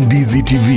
Ndizi TV,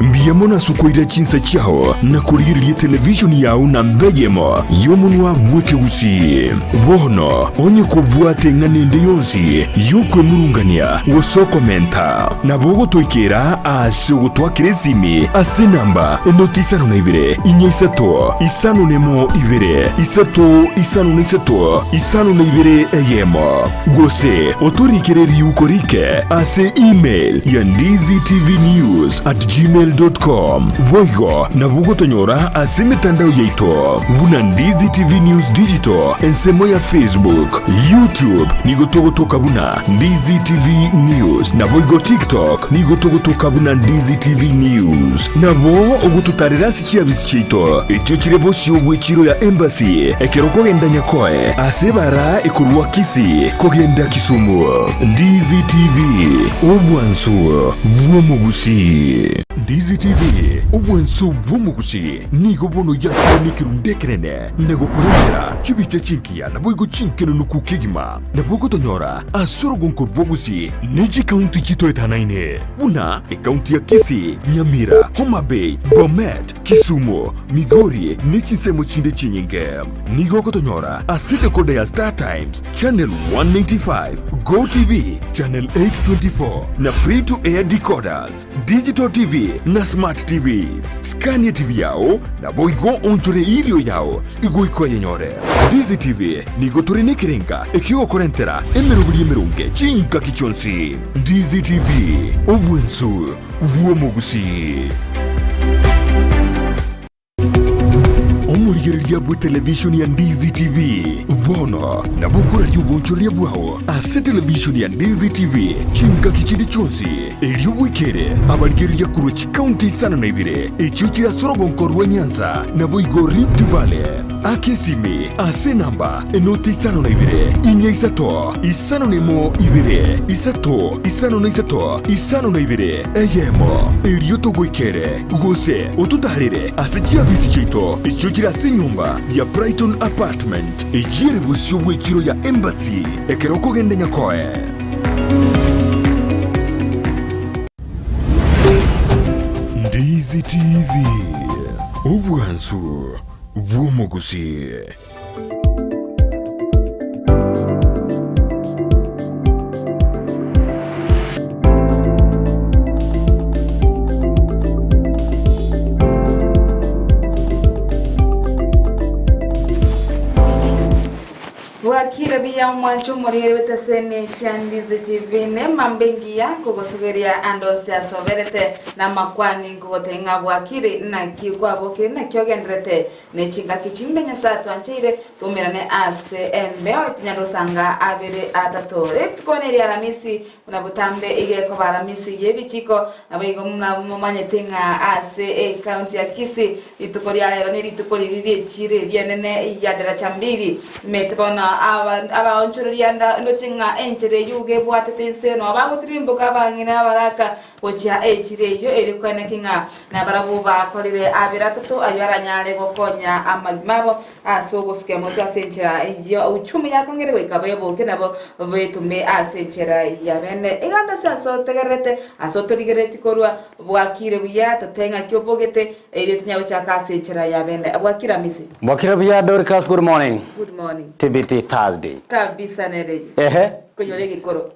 mbuya mono ase okoira chinsa chiao na korigereria televishoni yao namba eyemo y'omonwa bw'ekegusii. Bono onye kobwate eng'ana ende yonsi y'okwemurungania gose okomenta, nabo ogotoikera ase ogotwakera esimi ase enamba enoti isano na ibere, inya isato, isano nemo ibere, isato isano na isato, isano na ibere eyemo. Gose otorikere riuko rike ase email ya ndizitvnews@gmail.com. Boigo nabo ogotonyora ase emetandao yaito buna Ndizi TV News Digital ensemo ya Facebook, YouTube nigo togotoka buna Ndizi TV News naboigo TikTok nigo togotoka buna Ndizi TV News. Nabo ogototarera ase chiabisi chiaito echio chire bosio bw'echiro ya Embassy ekero okogenda Nyakoe ase ebara ekorwa Kisii kogenda Kisumu. Ndizi TV, obwansu bw'omogusii. Ndizi TV, obwansu bw'omogusii nigo bono yakire nekerundu ekenene na gokorentera chibicha chingiya naboigo chinkenenuku kegima. Nabo ogotonyora ase orogonko rw'Ogusii ne chikaunti chitoetanaine buna ekaunti ya Kisii, Nyamira, Homa Bay, Bomet, Kisumu, Migori ne chinsemo chinde chinyinge. Nigo ogotonyora ase decoder ya Star Times, Channel 195, Go TV, Channel 824 na Free to Air decoders, Digital TV na Smart TVs. Skania TV yao naboigo onchore erio yao igoika oyenyore. Ndizi TV nigo tore nekerenga ekiogokorentera emeroberi emeronge chingaki chionsi. Ndizi TV, obwensu bw'omogusii. Omorigereria bw'etelevishoni ya Ndizi TV bono nabo okoraria obonchoreria bwao ase televishoni ya Ndizi TV chingaki chinde chionsi, erio bwekere abarigereria korwa chikaunti isano na ibere echio chire ase orogonko rwa Nyanza naboigo Rift Valley. Aka esimi ase enamba enoti isano na ibere, inya isato, isano na emo ibere, isato, isano na isato, isano na ibere, eyemo, erio togoikere, gose ototaarere ase chiabisi chiaito echio chire ase enyomba ya Brighton Apartment, eyio ere bosio bw'echiro ya Embassy, ekero okogenda Nyakoe. Ndizi TV, obwansu bw'omogusii. Bwakire buya omwancho omoriri w'eteseni kia Ndizi TV nemambe engiya nkogosugeria ande onsi ase oberete namakwani nkogotebia ng'a bwakire naki kwabokire naki ogenderete Ne chingaki chinde Nyasae atwancheire toumerane ase embeo, tonyare gosanga abere atato. Rituko neria Aramisi, buna botambe iga ekoba Aramisi y'ebichiko, naboigo buna momanyete ng'a ase ecounty ya Kisii rituko ria rero nerituko riria ri'echiro eria enene ya Daraja Mbili. Omanyete bono aba abaonchoreria nda ndoche ng'a enchera eyio iga ebwatete inse nabo bagotirimboka abang'ina abagaka gochia echiro eyio ere koeneki ng'a Nabarabwo bakorire abere atato ayio aranyare gokonya amagima abo ase ogosukia motwe ase enchera ya uchumi yakong'ire goika beboke nabo betome ase enchera ya bene. Iga ande ase otegererete ase otorigerereti korwa bwakire buya totebe ng'aki obogete erio tonyare gochaka ase enchera ya bene. Bwakire Amisi. Bwakire buya Dorcas, good morning. Good morning. TBT Thursday. Kabisa nere eyio. Ehe. Konyora egekoro.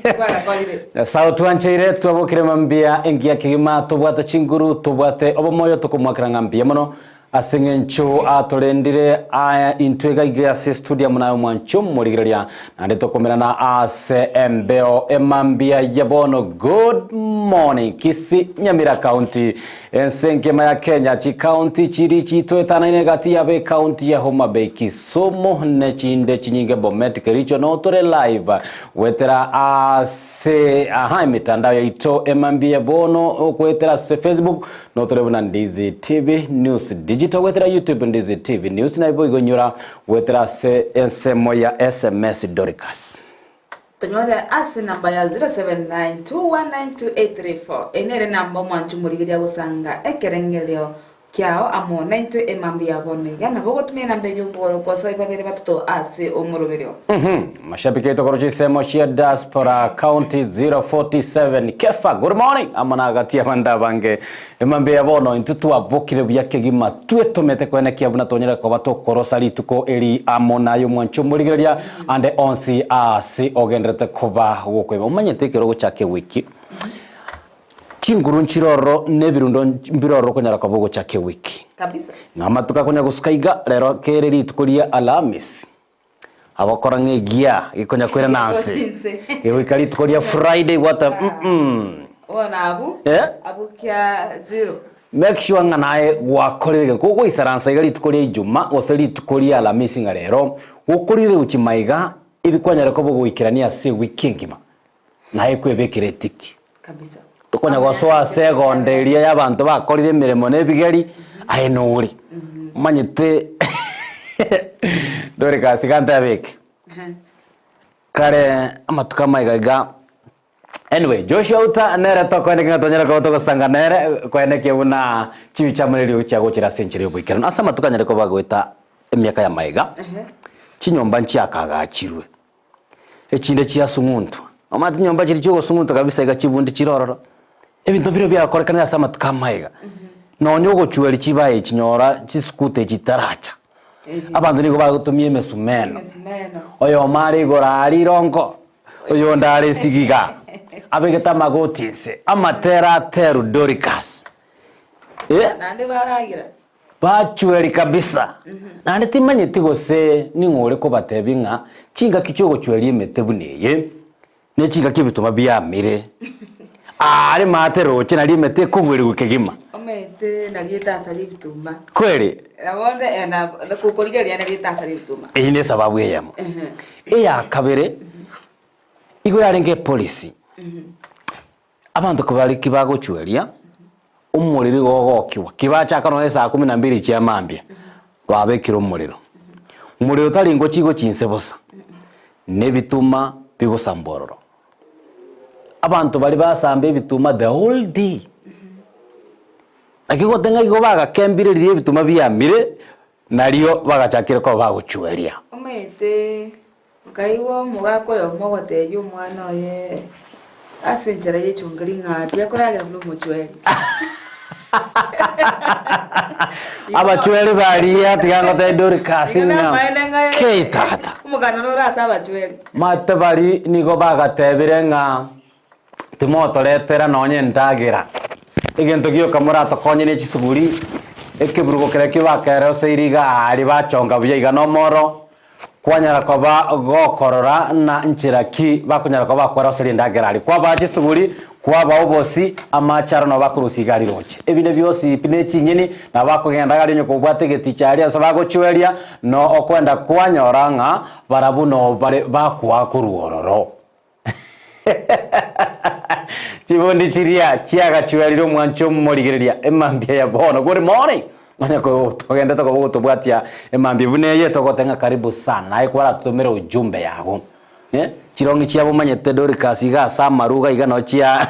Kwagakorire. Nyasae otwancheire, twabokire mambia engiya kegima, tobwate chinguru, tobwate obomoyo, tokomwakera ng'a mbuya mono ase eng'encho atorendire aya intwe iga iga ase estudio amo naye omwancho omorigereria, naende tokomerana ase embeo emambia ya bono. Good morning Kisii Nyamira County Ense enkima ya Kenya, chikaunti chiria chitoetanaine egati yabo ekaunti ya Homa Bay, Kisumu ne chinde chinyinge Bomet, Kericho no tore live goetera ase aha emitandao yaito emambia bono goetera ase Facebook no tore buna Ndizi TV News Digital goetera YouTube Ndizi TV News naibo igo inyora goetera ase ensemo ya SMS Doricas. Tonyore ase enamba ya 0792192834. Eye nere enamba omwanchi omorigereria agosanga ekerengerio. kiao amo naintwe emambia ya bono iga. Nabo ogotumia enamba eyio gosoa babere batato ase omoroberio. Mashabiki aito korwa chinsemo chia Diaspora County 047 Kefa good morning amo na agati abande abange emambia ya bono intwe twabokire buya kegima twetomete koenekia buna tonyare koba tokorosa rituko eri amo naye omwanchi omorigereria ande onsi ase ogenderete koba gokoiba omanyete ekero ogochaka ewiki Chinguru nchire ororo, na ebirundo mbire ororo okonyara koba ogochaka ewiki. Kabisa. Ng'a amatuko akonya gosuka iga, rero kere rituko ria Alhamisi, agokora ng'a egia gekonya koirana nse. Inse. Gegoika rituko ria Friday gwateba mm. Bono abwo, Eh? abwo kia zero. Make sure ng'a naye gwakorire egento. Kogoisaransa iga rituko ria Ijumaa gose rituko ria Alhamisi ng'a rero, gokorire gochia maiga, ebi kwanyara koba ogoikerania ase ewiki engima. Naye kwebekera etiki. Kabisa. Tokonya gosoa ase egondo eria y'abanto bakorire emeremo na ebigeri, aye nore. Omanyete Dorcas iga ntebe eke, kare amatuko amaiga iga, anyway Joshua Uta nere tokoeneki ng'a tonyare koba togosanga nere, koenekia buna chibicha amo neriogi chiagochera ase enchera y'oboikeranu. Ase amatuko anyare koba agoeta emiaka y'amaiga, chinyomba nchiakagachirwe. echinde chiasung'untwa. Omanyete chinyomba chiria chiogosung'untwa kabisa iga chibundi chire ororo, ebinto mbire biakorekanire ase amatuko amaiga. Nonya ogochueria chibae echi nyora chisikuta echi chitaracha, abanto nigo bagotumia emesumeno, Emesumeno. oyomo are igoro aria irongo, oyonde are esigiga, abegete amagoti inse, amatera aterwe Doricas, eh. Naende baragira. Bachueri kabisa. Naende timanyeti gose ning'o ore kobatebia ng'a chingaki chi'ogochueria emete buna eye, ne chingaki ebituma biamire, aare maate roche nario emete ekogwerigwa kegima. Omanyete nario etasaria ebituma. Kweri? Nabo onde eh, na korigereria nario etasaria ebituma. Eyio ne esababu eyemo. Ehe. Eya kabere, igo yarenge epolicy. Abanto kobare ki bagochweria, omorero igo ogokigwa, kibachaka nonya esaa kumi na mbili chia mambia, babekire omorero. Omorero tari ngochia gochia inse bosa, na ebituma bigosambwa ororo. Abanto baria basamba ebituma the whole day, naki gote ng'a igo bagakembire riria ebituma biamire, nario bagachakire koba bagochweria. Omanyete Nkaigwa omogaka oyomo ogotebia omwana oye ase enchera y'echongeri ng'a tiakoragera buna omochweri. Abachweri baria tiga ngotebie Dorcas Igo ng'a namaene ng'a kei tata. omogano nore ase abachweri. Mate baria nigo bagatebire ng'a timotoretera nonya endagera, egento gioka moratokonye ne chisuguri, ekeburugo keria ekio bakeroseiri iga aria bachonga buya iga nomoro, Kwanyara koba gokorora na nchera ki bakonyara koba bakweroseria endagera aria. Kwabaa chisuguri, kwabaa obosi, amache aro nabo bakorusia iga aria roche. Ebinde bionsi pi ne chinyeni, nabo bakogenda iga aria onye kobwate egeticha aria ase bagochweria, no okwenda kwanyora ng'a barabwo no bare bakoa korwa ororo. Chibundi chiria chiagachwerire omwancho omorigereria emambia ya bono. Good morning. Onye togendete koba ogotobwatia emambia buna eye togote ng'a karibu sana. Aye kwaratotomera ujumbe yago. Eh, chirong'i chiabo omanyete Dorcas iga ase amaruga iga noo chia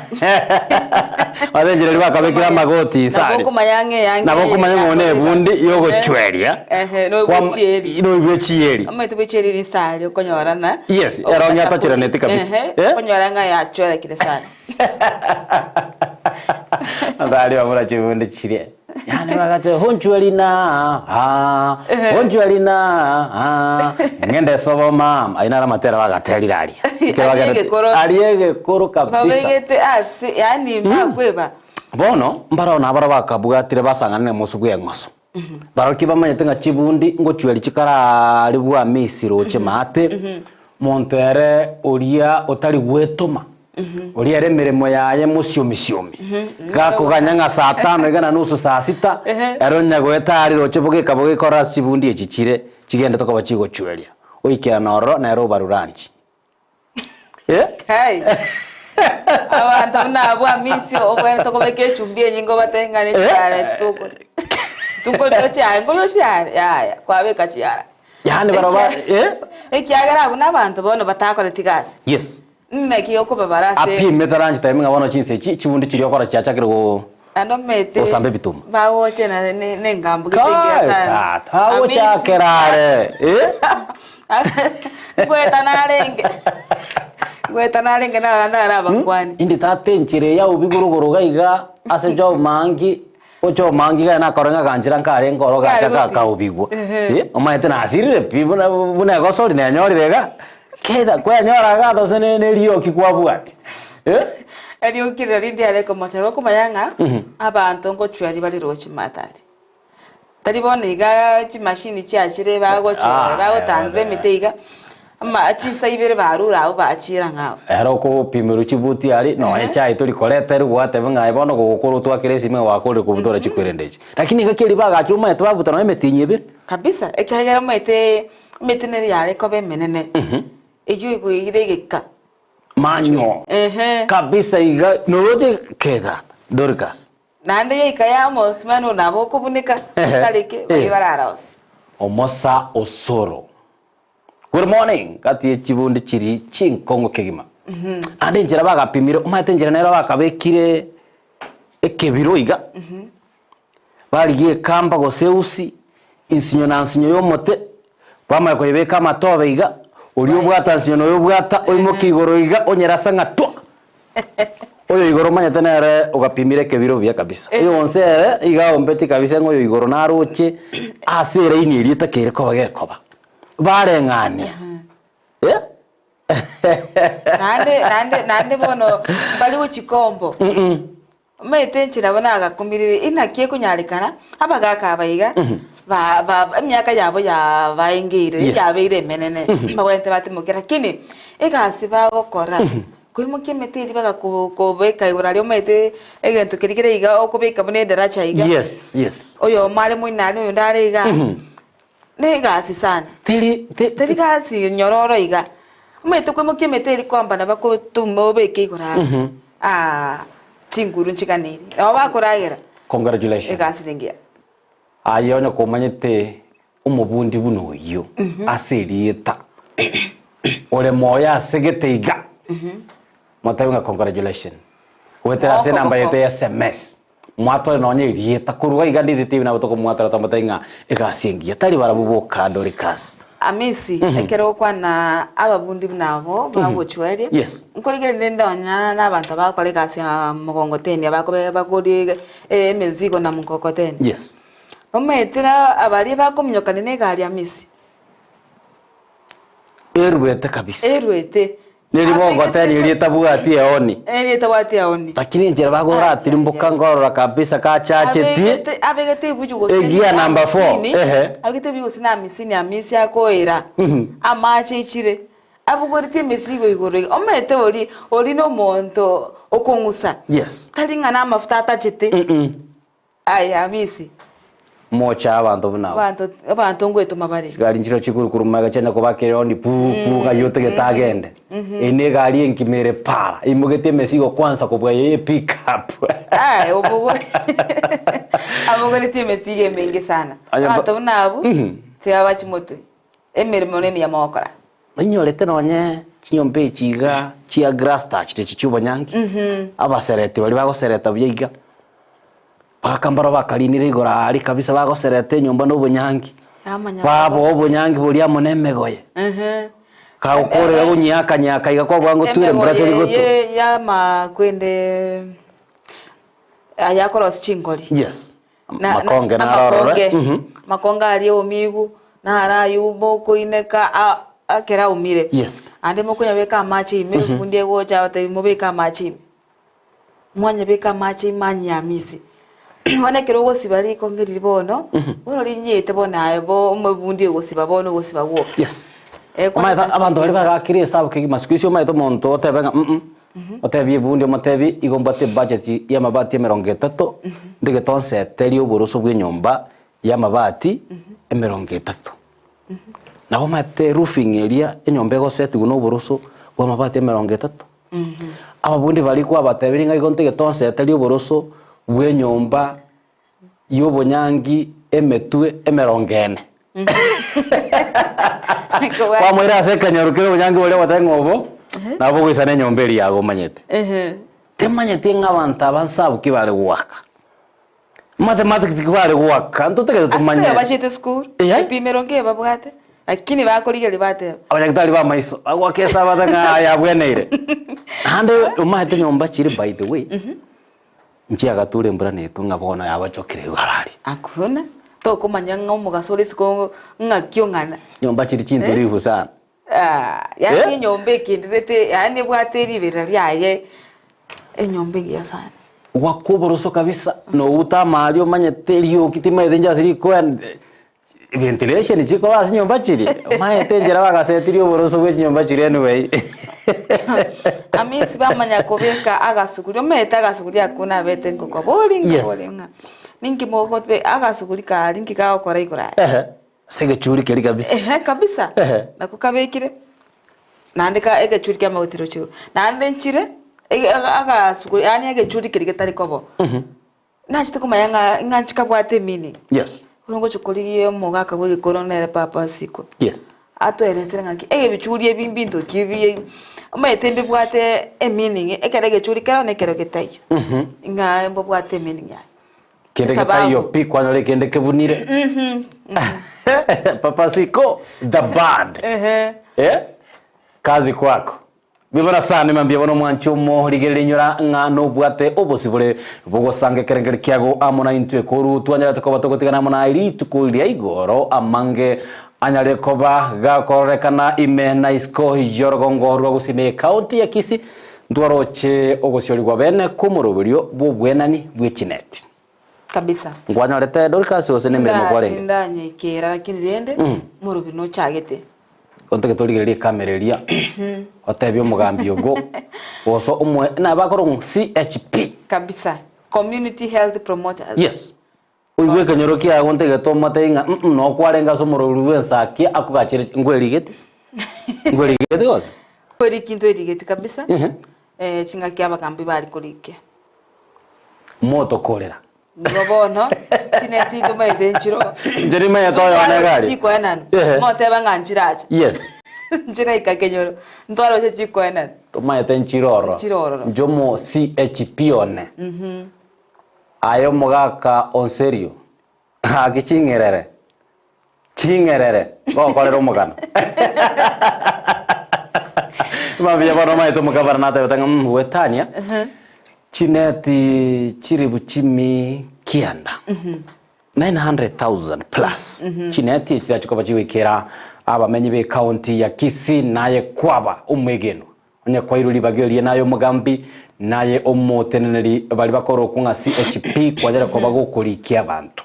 Abenchereri bakabekire amagoti inse aria. Nabo okomanya ng'a eyange Nabo okomanya ng'a one ebundi yogochweria. Ehe, noigwe chieri. Noigwe chieri. Omanyete bwe chieri rinsa aria okonyora na Yes, erong'i atocheraneti kabisa. Ehe, Eh? okonyora ng'a yachwerekire sana. Aria babura chibundi chiria. Yaani bagate honchweri na ah, honchweri na ah, ng'ende sobo mama. Aye naro amatera bagaterire aria. Ekero Aria bagerete- egekoro. Aria egekoro kabisa. Babegete ase yaani mbakweba. Bono mbarao nabaro bakabwatire basang'anire mosu bw'eng'oso. Barabwo kibamanyete ng'a chibundi ngochweria chikararibwa Misiri oche maate, monto ere oria otari gwetoma, oria ere emeremo yaye mosiomi-siomi, gakoganya ng'a saa tano iga na nusu saa sita, ere onya goeta aria roche bogeka bogeka orore ase chibundi echi chire, chigendete koba chigochweria. Oikerana ororo nere obarure anchi. Eh? Kai. Abanto buna abwo amisi obwenerete kobeka echumbi enyinge obatebie ng'a nechiara echi tokori. Tokori tochiare, nkori ochiare? Yaya, kwabeka chiara. Yaani barabwo eh? Ekiagera abwo nabanto bono batakoreti gasi. Yes. Naki okobabara ase Apime taranchi time ng'a bono chinsa echi chibundi chiria okora chiachakire go. Naende omanyete Osamba ebituma. bagoche na ne- ne engambo gete engiya Kai, sana. tata, agochakera are eh? Ngoeta narenge. Ngoeta narenge naro narabakwani. Indi tata enchera eye yaobi igoro iga iga ase job mangi oche omangi iga nakore ng'a ganchera nkarenge oro gacha Kare goti. gakaobigwa Ehe. eh, omanyete nasirire pi buna buna egosori nenyorire iga, keitha kwenyora iga gose ne ne erioki kwabwati eh. Erioki riria rinde riare komocha nabo okomanya ng'a abanto ngochweria bare roche matari. Tari bono iga chimashini chiachire bagochora Ah, bagotandora eh, emete iga, ama chinsa ibere barure abwo bachiira ng'a abwo. Ere okopimerwa chibuti aria, nonye chai tori koreta ere gwateba ng'a aye bono gogokora otwakere esime ng'a gwakorire kobutora chikwerende echi. Lakini engaki eria bagachire omanyete babuta nonye emetinyi ebere. Kabisa, ekiagera omanyete emete nere yare koba emenene, eywo igo ere egeka. Manyo. Ehe. Kabisa iga noroche ketata Dorcas. Naende yaika ya omosumeno oyo nabo okobuneka, Ehe. osareke, baria Yes. bararose. Omosa osoro. Good morning gati ye chibundi chiri chinkong'u kegima. Ande enchera bagapimire omanyete enchera nero bakabekire ekebiro iga. Barigia ekamba gose eusi, insinyo na nsinyo y'omote, bamanya koyebeka amatobe iga, oria obwata nsinyo na oyo obwata, oimoke igoro iga, onyerase ng'a twa! Oyo igoro omanyete nere ogapimire ekebiro buya kabisa. Oyo onsi ere iga aombeti kabisa ng'a oyo igoro naroche ase eraini eria etakeire koba gekoba. Bareng'ania. Eh? Naende naende naende bono mbari gochikombo. Omanyete inche nabo nagakumirire, inaki ekonyarekana abagaaka aba iga ba- ba- emiaka yabo yabaengeire, Yes. yabeire emenene, babwenerete batimoke, lakini egasi bagokora, koimokia emete eria baga ko- kobeka igoro aria omanyete egento keria kere iga okobeka buna edaracha iga, Yes, yes. oyomo are moino aria oyonde are igaa, na egasi sana. Teri, te, Teri gasi nyororo iga. Omanyete koimokia emete eria kwamba nabo kotuma obeke igoro aa, aah chinguru nchiganeiri. Nabo bakoragera, Congratulations. egasi nengiya. Aye onye komanyete omobundi buna oyio ase erieta ore moyo ase gete iga, motebe ng'a congratulations. Goetera ase Moko enamba boko. yaito ya SMS, mwatore nonye erieta korwa iga Ndizi TV nabo tokomwatora tomotebi ng'a egasi engiya tari barabwo boka Doricas. Amisi, ekero ogokwana ababundi buna abwo bagochweria, Yes. nkorigereria rende nonya na abanto bagokora egasi ya mgongoteni abakobe bakoria emizigo na mkokoteni. Yes. Omanyete na abaria bakominyokania na egari Amisi, Eruete kabisa. eruete. Neribogoteni eria etabwati eoni. Eria etabwati eoni. Lakini enchera bagoratiri-mboka nkorora kabisa kachacheti. Abegete abegete ebuchu gose Egear number four, amisini, ehe. abegete ebuchu gose na amisini amisi akoira, amache aichire, abogoretie emesigo igoro iga, omanyete oria oria na omonto okong'usa, Yes. tari ng'a na amafuta atachete, aye amisi. Mocha abanto buna aba. Abanto abanto ngoetoma bare. Chigari nchiro chikurukuru magega chianya kobaka eoni puu puu ng'ai otagete agende. Eye ne egari enkima ere para, eimogetie emesigo kwanza kobua eye ye pick up. Aye obogore abogoretie emesigo emenge sana. Aye mba- Abanto buna abwo, tiga bachimotwe, emeremo nemiya mogokora. Nonyorete nonye chinyomba echi iga chia grass touched echi chia obonyangi, abasereti baria bagosereta buya iga, Mpaka mbarabwo bakarinire igoro aaria kabisa bagosereta enyomba na obonyangi, Amanya baboa obonyangi boria amo na emegoye. Ehe. Kagokorera gonyiaka nyiaka iga kwabua ngotwire mbura teri Emegoye gotwa. ye yamakwende aya akorosia chingori. Yes. Na- na- Makonge naro ororo. amakonge. Mhm. Amakonge aria omigu, naro aywo mokoineka a- ekero aumire. Yes. Ande mokonyabeka amache ime, ebundi egocha abatebi mobeke amache ime. Mwanyabeka amache ime anyamisi. Bono ekero ogosiba rikonge riria bono, bono rinyiete bono aye bo omobundi ogosiba bono ogosiba gwoka. Yes. Eh, kwanza Omanyete egasi abanto baria engiya sana. bagakire esabu kegima siku hizi omanyete omonto otebe ng'a mm otebi ebundi omotebi igo mbwate ebudget ya amabati emerongo etato, ndigete onseterie oboroso bwa enyomba ya amabati emerongo etato. Nabo omanyete roofing eria enyomba egosetigwa na oboroso bwa amabati emerongo etato. Ababundi baria kwabatebirie ng'a igo ntagete onseterie oboroso bw'enyomba y'obonyangi emetwe emerongo ene. Kwamoira ase ekenyoru keria obonyangi boria ogoteba ng'a obo nabo bogoisana enyomba eria yago omanyete. Timanyeti ng'a abanto aba nsabu ki bare goaka. Mathematics ki bare goaka ntotagete Ase tomanye. toyo bachete sukuru, Eya. ebimero nge babwate, lakini bakorigereria bateba. Abanyagitari ba amaiso bagoaka esabu ase ng'a aya abweneire. Naende omanyete nyomba chire by the way, nchiagature embura netwe ng'a bono yabachokire igo arari. Hakuna, tokomanya ng'a omogaso ore isiko ng'aki ong'ana. Nyomba chiri chintulivu sana. Ah, yaani enyomba ekenderete, yaani ebwate riberera riaye, enyomba engiya sana. Gwakwa oboroso kabisa, nouta amaaria omanyete erioki timaete inche ase rikoen ventilation chikoba ase chinyomba chiria, omanyete enchera bagasetirie oboroso bwa chinyomba chiria anyway. Amisi bamanya kobeka agasuguri, omanyete agasuguri akwo nabete ngokobori Yes. nkobori ng'a ninki mogobe agasuguri karia nki kagokora igoro aya. Ehe. Ase egechuri keria kabisa. Ehe kabisa. Ehe. Nako kabekire, naende ka egechuri kia amagutiro chigoro. Naende nchire, ege aga agasuku yaani egechuri keria getari kobo. Nachete komanya ng'a ng'a nchikabwate emeaning. Yes. Bono ngocha korigia omogaka bwa egekoro nere papa asiko. Yes. Atoeresere ng'aki, egebichuri ebi mbinto ki ebi, omanyete mbibwate emeaning, ekero egechuri kero na ekero getaiyo. Ng'a mbobwate emeaning yaye. Kende getaiyo pi kwanyora ekende kebunire. Papa Siko the band. Eh? Kazi kwako. Bibora sana mambia bono mwanche omorigereria inyora ng'a nobwate obosibore bogosanga ekerengeri kiago amo na intwe koru twanyarete koba togotigana amo naye rituko ria igoro amange anyare koba gakororekana ime na isiko y'orogongo rwa Gusii ne ekaunti ya Kisii Ntwaroche ogosiorigwa bene kw'omoroberio bw'obwenani bwe chineti. Kabisa. Nkwanyorete Dorcas gose nemeremo kwarenge? Tindanyekera lakini rende omoroberi nochagete. Otagete torigererie ekamera eria otebie omogambi ogo gose omoe na bakorokwa CHP. Kabisa. Community Health Promoters. Yes. Oigwe ekenyoro kiago ntagete omotebie ng'a mm nokwarenge ase omoroberi bw'ensakia akogachere nkwerigeti? Nkwerigeti gose? Kweriki ntwerigeti kabisa, Ehe. eh, chingaki abagambi bare korikia. Motokorera. Nigo bono, chineti ntomaete nchiro. Inche nimanyete oyone iga aria. Chikoenana. Ehe. Moteba ng'a nchiracha. Yes. Nchiraika kenyoro, ntwaroche chikoenana. Tomaete nchire ororo. Nchire ororo. Inche omo CHP one. Aye omogaka onserio, gaki ching'erere, ching'erere, ngokorera omogano. Mambia bono omanyete omokabara natebete ng'a mm goetania, chineti chiribu chimi kianda, 900,000 plus, chineti echi chirachi koba chigoikera abamenyi be county ya Kisii naye kwaba omwegenwa. Onye kwairwe ribaga eria naye omogambi, naye omoteneneri baria bakorokwa ng'a CHP kwanyare koba gokorikia abanto.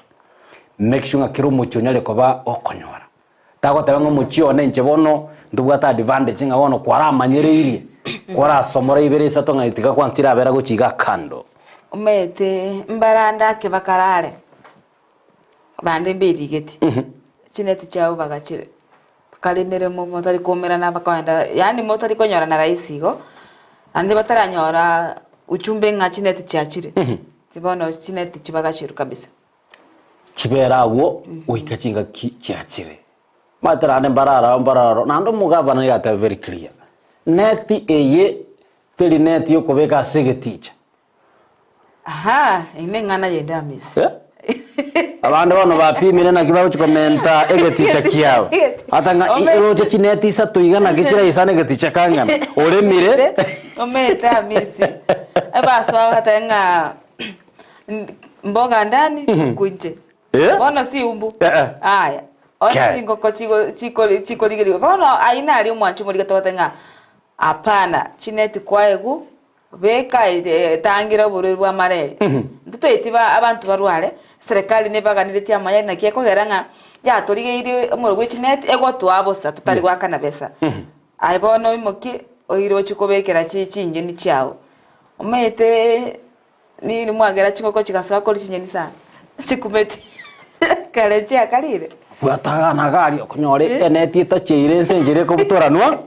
Make sure ng'a kera omochie onyare koba okonyora. Tagoteba ng'a omochie one inche bono ntobwate advantage ng'a bono kwaramanyereirie, kwarasomora ibere isato ng'a tiga kwansa chirabera gochia iga kando. Omanyete mbarande ake bakarare, bande mberigeti, chineti chiabo bagachire. Bakare emeremo motari koumerana bakogenda yaani motari konyorana rahisi igo, naende bataranyora ujumbe ng'a chineti chiachire, bono chineti chibagacherwa kabisa. Chibere agwo goika chingaki chiachire. Omanyete naende mbararao mbararoro, naende omogavana nigo ateba very clear, neti eye teri neti yokobeka ase egeticha. Ahaa, eye neng'ana yende Hamisi. Eh? Abande bono bapimire naki bagochi komenta egeticha kiabo. Ata ng'a Ome- roche chineti isato iga naki chiraisane egeticha kang'ana. Oremire. Omete Hamisi, ebasoa bagateba ng'a mboga ndani, kuku inche. Eh? Bono si umbu. Eh, eh. Aya. Onye Kai. chingoko chigo chikori chikorigerigwa. Bono ayio naria omwancho omorige togoteba ng'a hapana, chineti kwaegwa, Beka etangira oborwaire bwa malaria. Ntotaeti ba abanto barware, serikali nebaganiretie amaya naki ekogera ng'a yatorigeirie omorero bwe chineti egotoa bosa totari Yes. goakana besa. Aye bono oimokie oire ochie kobekera chi chinyeni chiago. Omanyete nini mwagera chingoko chigasoa koria chinyeni sana, chikumeti kare chiakarire. Bwata agana iga aria okonyora eneti etacheire ense enchera ekobutoranwa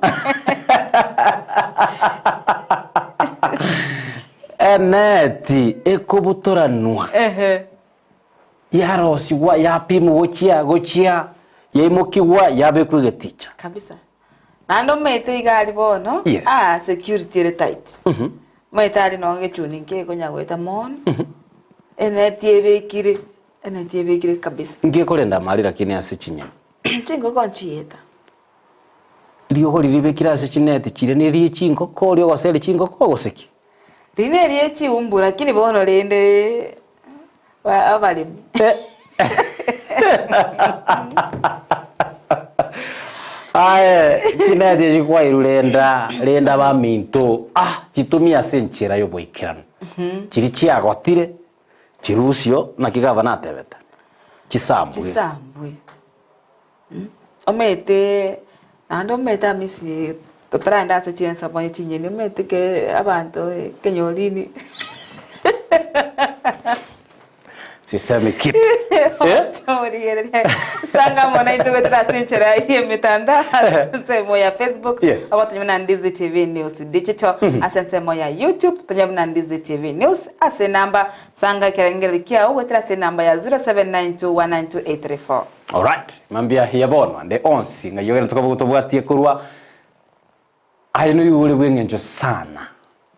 eneti ekobutoranwa Ehe. yarosigwa yapimwa gochia gochia yaimokigwa yabekwa egeticha. Kabisa. Naende omanyete iga aria bono, Yes. aa security ere tight. Omanyete aria nonye egechuni nkekonya goeta mono. Eneti ebekire, eneti ebekire kabisa. Inki ekorenda amari lakini ase chinyama? Chingoko nchieta. Riogo riria ribekire ase chineti chiria nerie chingoko oria ogoseria chingoko gose ki? Riria nerie chiumbu lakini bono rende abaremi. Aye chineti echi kwairwe renda renda baminto ah chitumie ase enchera y'oboikeranu. Chiria chiagotire chirusio naki gavana atebete chisambwe. Chisambwe. Omanyete naende omanyete amisi totaragenda ase chinsemo chinyeni omanyete ke abanto ekenyorini. Sisemi kitu. Eh? Chomorigereria sanga mono intwe goetera ase enchera ya emetandao ase ensemo ya Facebook Yes. obo tonywe buna Ndizi TV News Digital ase ensemo ya YouTube tonywe buna Ndizi TV News ase enamba sanga ekerengererio kiao goetera ase enamba ya 0792192834. Alright, mambia ya bono ande onsi ng'ai ogende tokoba tobwatie korwa aye noyo ore bw'eng'encho sana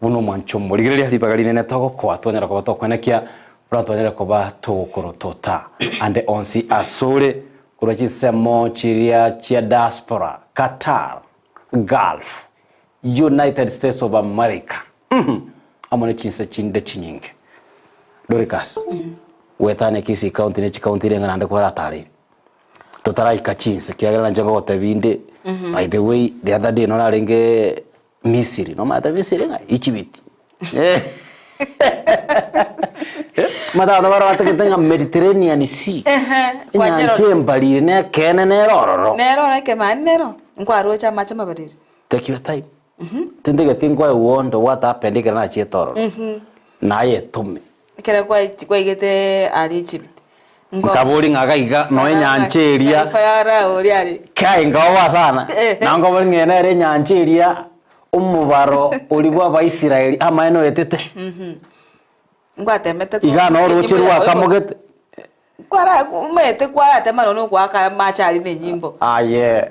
buna omwancho omorigereria ribaga rinene togokoa twanyara koba tokwenekia buna twanyare koba togokorotota ande onsi asore korwa chinsemo chiria chia diaspora, Qatar, Gulf, United States of America amo ne chinse chinde chinyinge. Doricas, goetania Kisii County ne chikaunti ere ng'a naende kwaratareire. Totaraika chinse kiagera nainche ngogotebia inde, by the way the other day norarenge Misiri, nomanyete Misiri ng'a Egypt. Omanyete abanto bare batagete ng'a Mediterranean Sea, enyancha embariri na ekeene nere ororo. Nere oro ekemani nero, nkwaroche amache amabariri. Take your time. Tintageti nkoe uondo what happened ekero nachiete ororo. Naye etome. Ekero kwaigete aria Egypt. Nkabori ng'a iga iga noe enyancha eria. Farao oria are. Kai nkaoboa sana. Na nkobori ng'a eye nere enyancha eria omobaro oria bwa abaisraeli amaene oetete. Ngwatemete Iga noro oroche rwakamogete. Kwara omanyete kwaratema nonya ogoaka amache aria na enyimbo. Aye.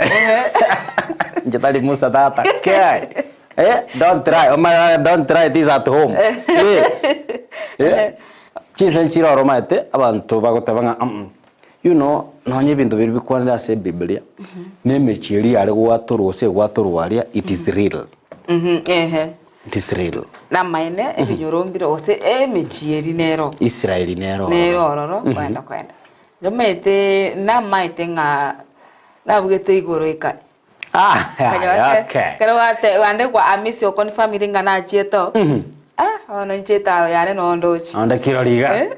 Inche tari Musa tata. Kai. Eh, don't try. Omanyete don't try this at home. Eh. Eh. Chinse nchire oro omanyete abanto bagoteba ng'a mm you know nonye ebinto biria bikwanire ase ebibilia, na emechie eria yare goatorwa gose egwatorwa aria it is real. Ehe. It is real. Namaene ebinyoro mbire gose emechie eria nero. Israeli nero ororo. Nero ororo kwenda kwenda. Ndomanyete namaete ng'a nabugete igoro eka. Ah, Kanywa okay. Ekero gwate ande kwa Amisi oko ni family ng'a nachiete oo. Ah, bono inche etaro yane noo ndoche. Onde kirori iga. Eh,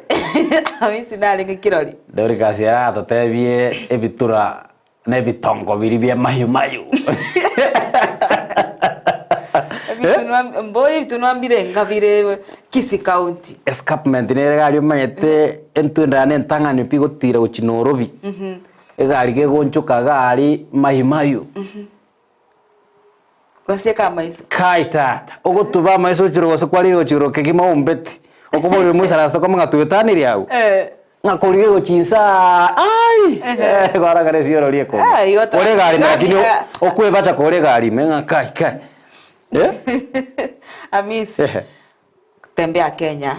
Amisi narenge kirori. Dorcas aratotebie ebitura na ebitongo biria bia mayu mayu. Ebitunwa mbori ebitunwa mbire enga bire Kisii County. Escarpment nere egari omanyete entwende yane entang'ani pi gotira gochia Nairobi. Egari kegonchoka iga aria mayu mayu. Gosieka amaiso. Kai tata, ogotuba amaiso ochire gose kwarire gochia igoro kegima oumbeti, okoborire moisaransete okome ng'a twetanirie agwo. Ng'a korigia gochia inse aa aai! Kwarang'ana esioro ria ekombe. Ah, igo Ore egari ime lakini iga- okwebacha kore egari ime ng'a kai kai. Eh? Amisi. Tembea Kenya.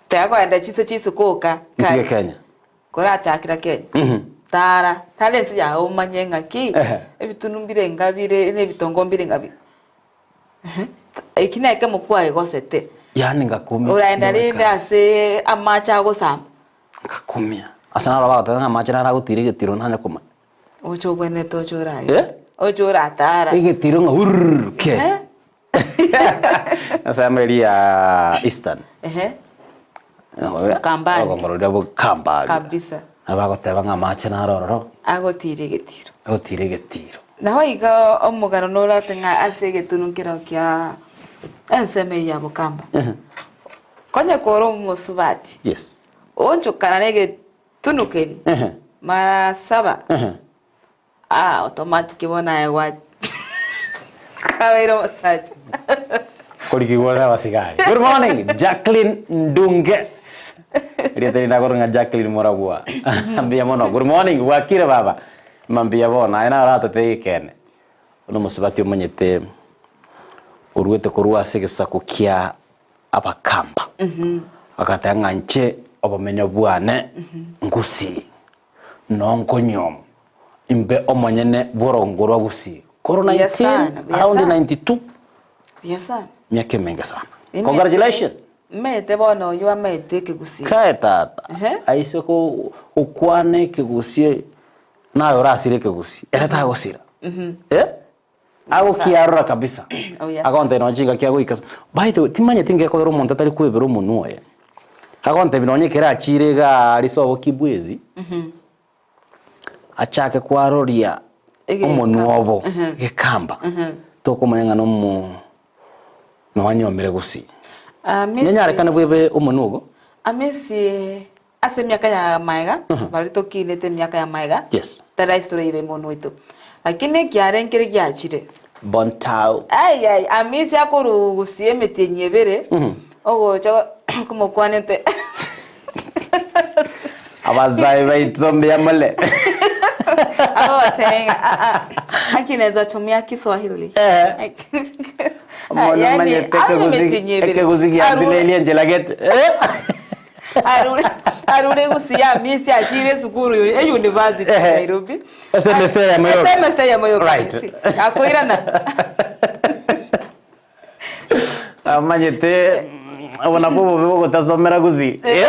Teba kogenda chinse chisukuka. Ntige Kenya. Korachakera Kenya. Tara, tara ense yao omanye ng'aki, ebitunu mbire enga bire, na ebitongo mbire enga bire. Eki nekemo kwaegosete. Yaani ngakumia. Oraenda rende ase amache agosamba. Ngakumia. Ase naro bagoteba ng'a amache naro agotira egetiro nanye komanya. Oche obwenerete oche oragere. Eh? Oche oratara. Egetiro ng'a hurr ke. Eh? Ase emeri ya Eastern. Ehe. Ukambani. Orogongoro roria bwa Ukambani. Kabisa. Nabo bagoteba ng'a amache naro ororo. Agotira egetiro. Agotira egetiro. Nabo igo omogano norate ng'a ase egetunu nkero kia ensemo eye ya Bukamba. Konya kore omosubati. Yes. Oonchokana na egetunu keria. Mara saba. Ah, automatic bono aye gwa kwabeire omosacha. Korigigwa na abasigari. Good morning, Jacqueline Ndunge. Rieta rinde akorwa ng'a Jacqueline Moragwa. Mbuya mono. Good morning, bwakire baba. Mbuya bono. Aye naro oratotebie ekeene. Buna omosubati omanyete oruete korwa ase egesaku kia Abakamba. Agateba ng'a inche obomenyo bwane ngusii, nonkonyuoma, imbe omonyene bw'orongo rwa Gusii. Korwa Buya 19 sana, buya around sana. 92, Buya sana. miaka emenge sana. Ime- Congratulations. Mmaete bono oyio amaete ekegusii. Kae tata, Ehe. aise ko okwana ekegusii naye orasire ekegusii, ere tagosira. Eh? Agokiarora kabisa. Oh, yes. Agontebia nonye chingaki agoika by the way timanyeti ngekogera omonto atari kwebera omonwa oye. Agontebia nonye ekero achire igaa aria sobo kibwezi, achake kwaroria Egekamba. omonwa obo, gekamba, tokomanya ng'a nomo nonyomire gusii. Amisi- Nenyarekane bwebe omonwa ogo? Amisi ase emiaka ya maega, baria tokinete emiaka ya maega, Yes. tari ase toraibe omonwa oito. Lakini ekiare nkere giachire. Bontao. Ai ai, Amisi akorugusia emetienyi ebere, ogocha komokwanete. Abazae baito mbuya more. Agotenga, "Ah, ah, aki naeza tumia Kiswahili. Eh. Omonto Yani, omanyete abe ekegusi- emetienyi ebere. ekegusi giansinerie enchera gete. Eh. Arure arure gusia Amisi achire esukuru yo- e university Ehe. Nairobi. Esemester ya moyoka. Esemester ya moyoka. Right. Amisi. Akoirana. Amanyete obo nabwo obobe bogotasomera gusii. Eh.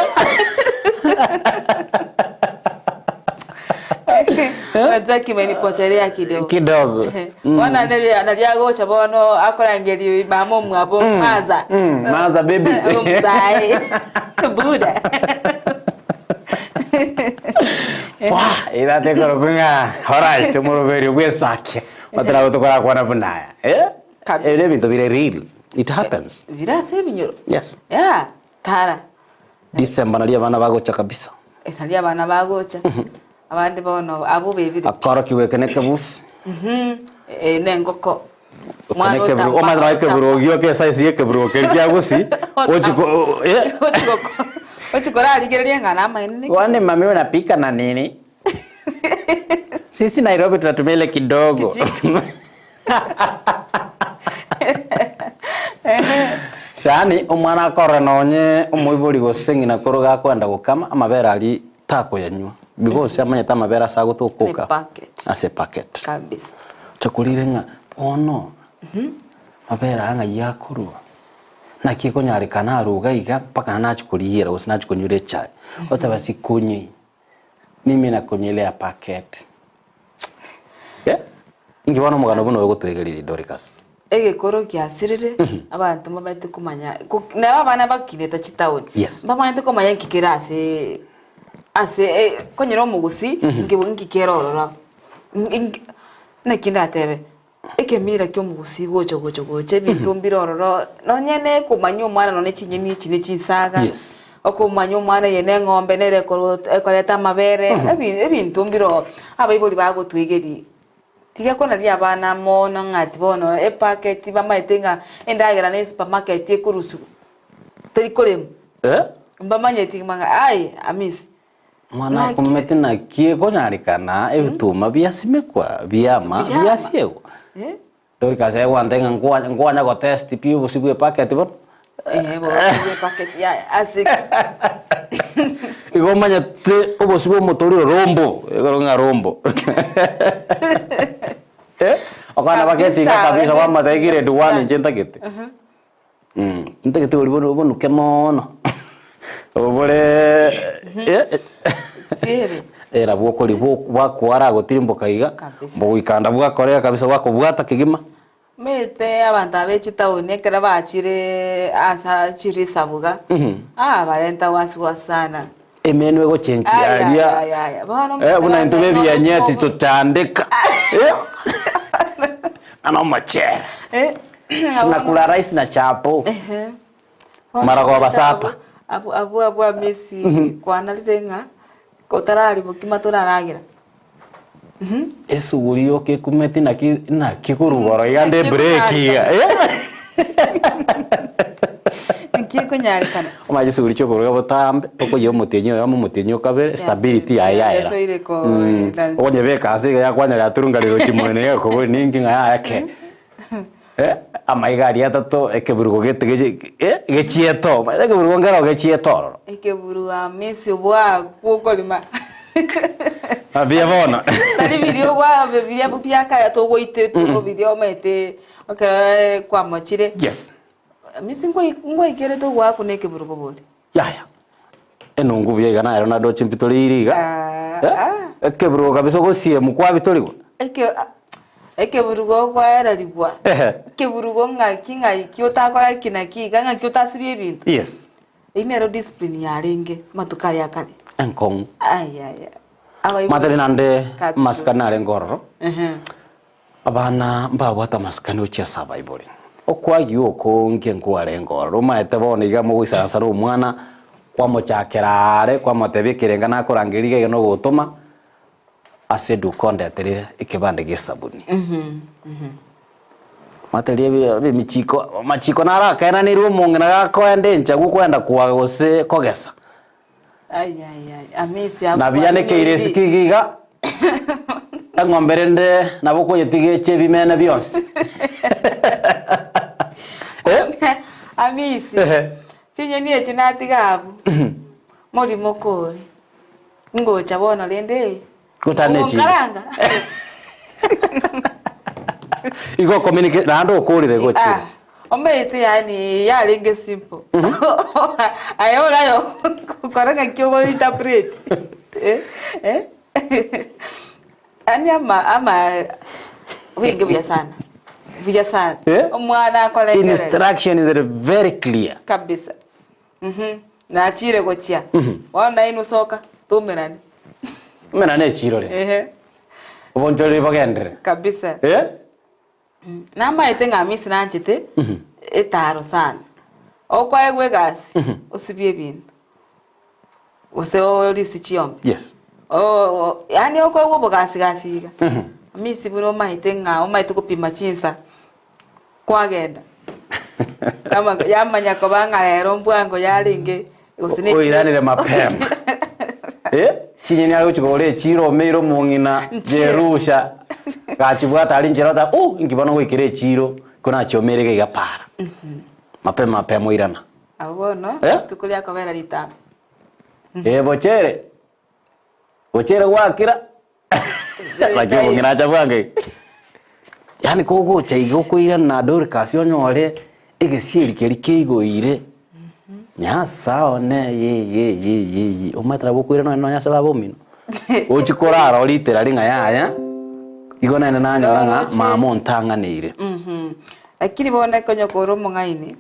Unajua kimenipotelea kidogo. Kidogo. Bono nari nari agocha bono akorangeria mama omwabo maza. Maza baby. Omusae. Buda. Wah, irate korokwa ng'a alright omoroberio bw'esakia otara gotokorakwana buna aya. Eh? Kabisa. Ebio ebinto bire real. It happens. Bire ase ebinyoro. Yes. Yeah, tara. December nario abana bagocha kabisa. Eh, Nario abana bagocha. Abande bono abwo bebire. Akorokigwa eke na ekebusi. Mhm. Eh, na engoko. Eke na ekeburu- omanyete nonye ekeburu gioka esize ya ekeburu keria kia gusii, ochi ko eh. Ochi korarigereria ng'a namaene naki. Kwani mami unapika na nini? Sisi Nairobi tunatumia ile kidogo. Yaani omwana akorora nonye omoibori gose ng'ina koro gakwenda gokama amabere aria takoyanywa because amanyete amabere ase agotokoka Ne packet. ase epacket. Kabisa. Chakorire ng'a bono mabere aya ng'ai akorwa naki ekonyarekana aruga iga mpaka nachi koriera gose nachi konywa echae oteba sikonywi Mimi nakunywa ya packet. Yeah? Inki bono omogano buna oyo ogotoegereria Dorcas? Egekoro giasirire, abanto mbamaete komanya, ko- nabo abana bakinete chitaoni, Yes. mbamaete komanya nki kere ase ase eh, konyora omogusii, nki nki kere ororo. Nki naki ndatebe, ekemira kia omogusii gocha gocha gocha ebinto mbire ororo, nonye na ekomanya omwana nonye chinyeni echi ne chinsaga, Yes. okomanya omwana eye ne eng'ombe nere ekoro ekoreta amabere, ebi ebinto mbire oo, abaibori bagotwegeria, tiga konaria abana mono ng'a ati bono epacket bamaete ng'a endagera na esupermarket ekorusiwa, teri koremwa, Eh? mbamanyeti ng'a aye amisi. Mwana Naki- akumete naki ekonyarekana ebituma biasimekwa biama Biama. biasiegwa. Eh? Dorcas egwante ng'a nkwa- nkwanya gotest pi obosie bwa epacket bono. Eh, bono epacket ya ase Igo omanyete obosie bwa omotoriro rombo, ekero ng'a rombo. Eh, okana Kabisa, baketi iga kabisa ene- kwamotebia grade one inche ntagete. Ntagete boria bono bonuke moono, obore Siri. eh nabwo okori bo bwakwara agotirimboka iga, Kabisa. bogoikanda bwakorea kabisa bwakobwata kegima. Omanyete abanto aba echitaoni ekero bachire ase chirisabu iga, ah barenta wasiwasi sana. Emenwa egochenchia Aya, aria, aya, aya. Bono eh, buna intwe omonto bebianyeti obo- tochandeka. Eh. Ana omochere. Eh, Tunakula rice na chapo. Ehe. Maragoba sapa. Abu abu abu amisi kwanarire ng'a otarari bokima toraragera. Esuguri yoka ekumeti naki naki korwa igoro iga nde Naki break iga. Naki ekonyarekana. Omanye chisuguri chia okoruga botambe, okoyia omotienyi oyomo omotienyi okabere, stability yaye yaera. Yasoire ko- Okonyebeka ase iga yakwanyora yaturunga rirochi mwene iga ekobori ninki ng'a yaya ke. Eh, amaiga aria atato ekeburugo gete geche eh, gechiete oo, omanyete ekeburugo nkero gechiete ororo. Ekeburugo amisi bwakwo okorima. Mbuya bono. Tari biria obwa biria bia kare togoitetwe biria omanyete ekero kwamochire. Yes. Amisi nkoi nkoikerete ogoakwa na ekeburugo bori. Yaya, enungu buya iga nero nadoche mbitoriire iga. Ah, Eh, ah. Ekeburugo kabisa ogosiemu kwabitorigwa. Eke ekeburugo okwaererigwa. Ehe. Ekeburugo ng'aki ng'aiki otakora eki na ki iga ng'aki otasibie ebinto. Yes. Eyio nero discipline yarenge amatuko aria akare. Enkong'u. Ayaya. Abaibori. Matari nande Kati. amasikani narenge ororo. Ehe. Abana mbabwate amasikani gochia ase abaibori. Okoagiwa okonge nkwarenge ororo. Omaete bono iga mogoisaransa na omwana, kwamochakera aare, kwamotebia ekerenga nakorangeria iga iga nogotoma, ase eduka ondetere ekebande gia esabuni. Omanyete riria emichiko, amachiko naro akaenanirwe omong'ina gakoenda enchagu okoenda koaga gose kogesa. Na bianekeire isiko iga iga, eng'ombe rende nabo okoyetiga eche ebimene bionsi. Eh? Amisi, Ehe. chinyeni echi natiga abwo, morimo kore, ngocha bono rende Gotana echinde. ogonkaranga. Igo okominika naende okorire gochira. Ah, omanyete yaani yarenge simple. Aye orayo kora ng'aki ogo interpret. Eh, eh. Yaani ama ama wingi buya sana. Buya sana. Eh? Omwana akorengereri. Instructions are very clear. Kabisa. Mhm. Nachire gochia. Bono nainwe soka, toumerane. Toumerane echiro rende. Ehe. Obonchoreri bogenderere. Kabisa. Eh? Namaete ng'a Hamisi nanchete etaro sana. Okoegwa egasi, osibie ebinto, gose orisi chiombe. Yes. Oo yaani okoegwa obogasi gasi iga, Hamisi buna omaete ng'a omaete gopima chinsa, kwagenda. Kama yamanya koba ng'a rero mbwango yarenge gose ne Oiranire mapema. Eh, chinyeni are gochia kogora echiro omeire omong'ina Nchie. Jerusha gachibwata aria nchera oteba oh inki bono goikera echiro ko nachiomeire iga iga para. Mapema mapema oirana. Abwo bono, Eh? rituko riakobera ritambe. Eh bochere, bochere gwakira. Lakini omong'ina acha bwango iga. Yaani kogocha iga okoirana Dorcas onyore egesieri keria keigoire, Nyasae one ye ye ye ye ye, omanyete nabo okoirana nonye nonye ase baba omino. Ochie korara oritera ring'a yaya, igo naende nanyora ng'a Oroche. mama ontang'aneire. Lakini bono ekonye kore omong'aini,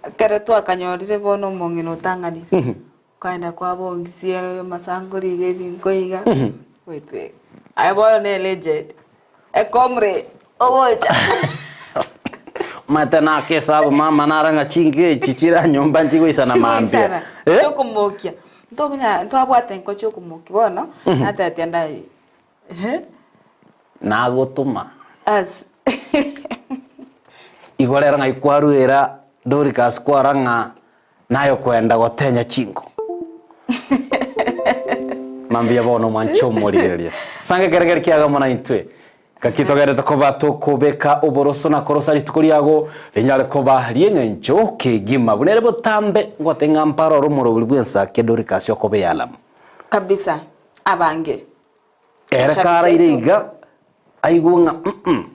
ekero twakanyorire bono omong'ina otang'anire. Nkaenda kwabongisia amasangori iga ebinko iga, goitweka. Aye bono ne legend, ecomrade, ogocha. Omanyete naka esabu mama nara ng'a chinka echi chire nyomba nchigoisana mambia. Chigoisana, Eh? chiokomokia. Ntokonya ntwabwate nko chiokomokia bono, natebetie ndai ehe. Nagotoma. As. Igo rero ng'ai kwaruera Dorcas kwarora ng'a Naye okwenda gotenya chinko. Mambia bono mwanche omorigereria. Sange ekeregeri kiaga na intwe. Gaki togenderete koba tokobeka oboroso na korosa rituko riago rinyare koba ri'eng'encho kegima. Buna ere botambe ngote ng'a mpare ore omorobori bw'ensake Dorikasi okoba ealamu. Kabisa abange. Ere karaire iga aigwe ng'a mm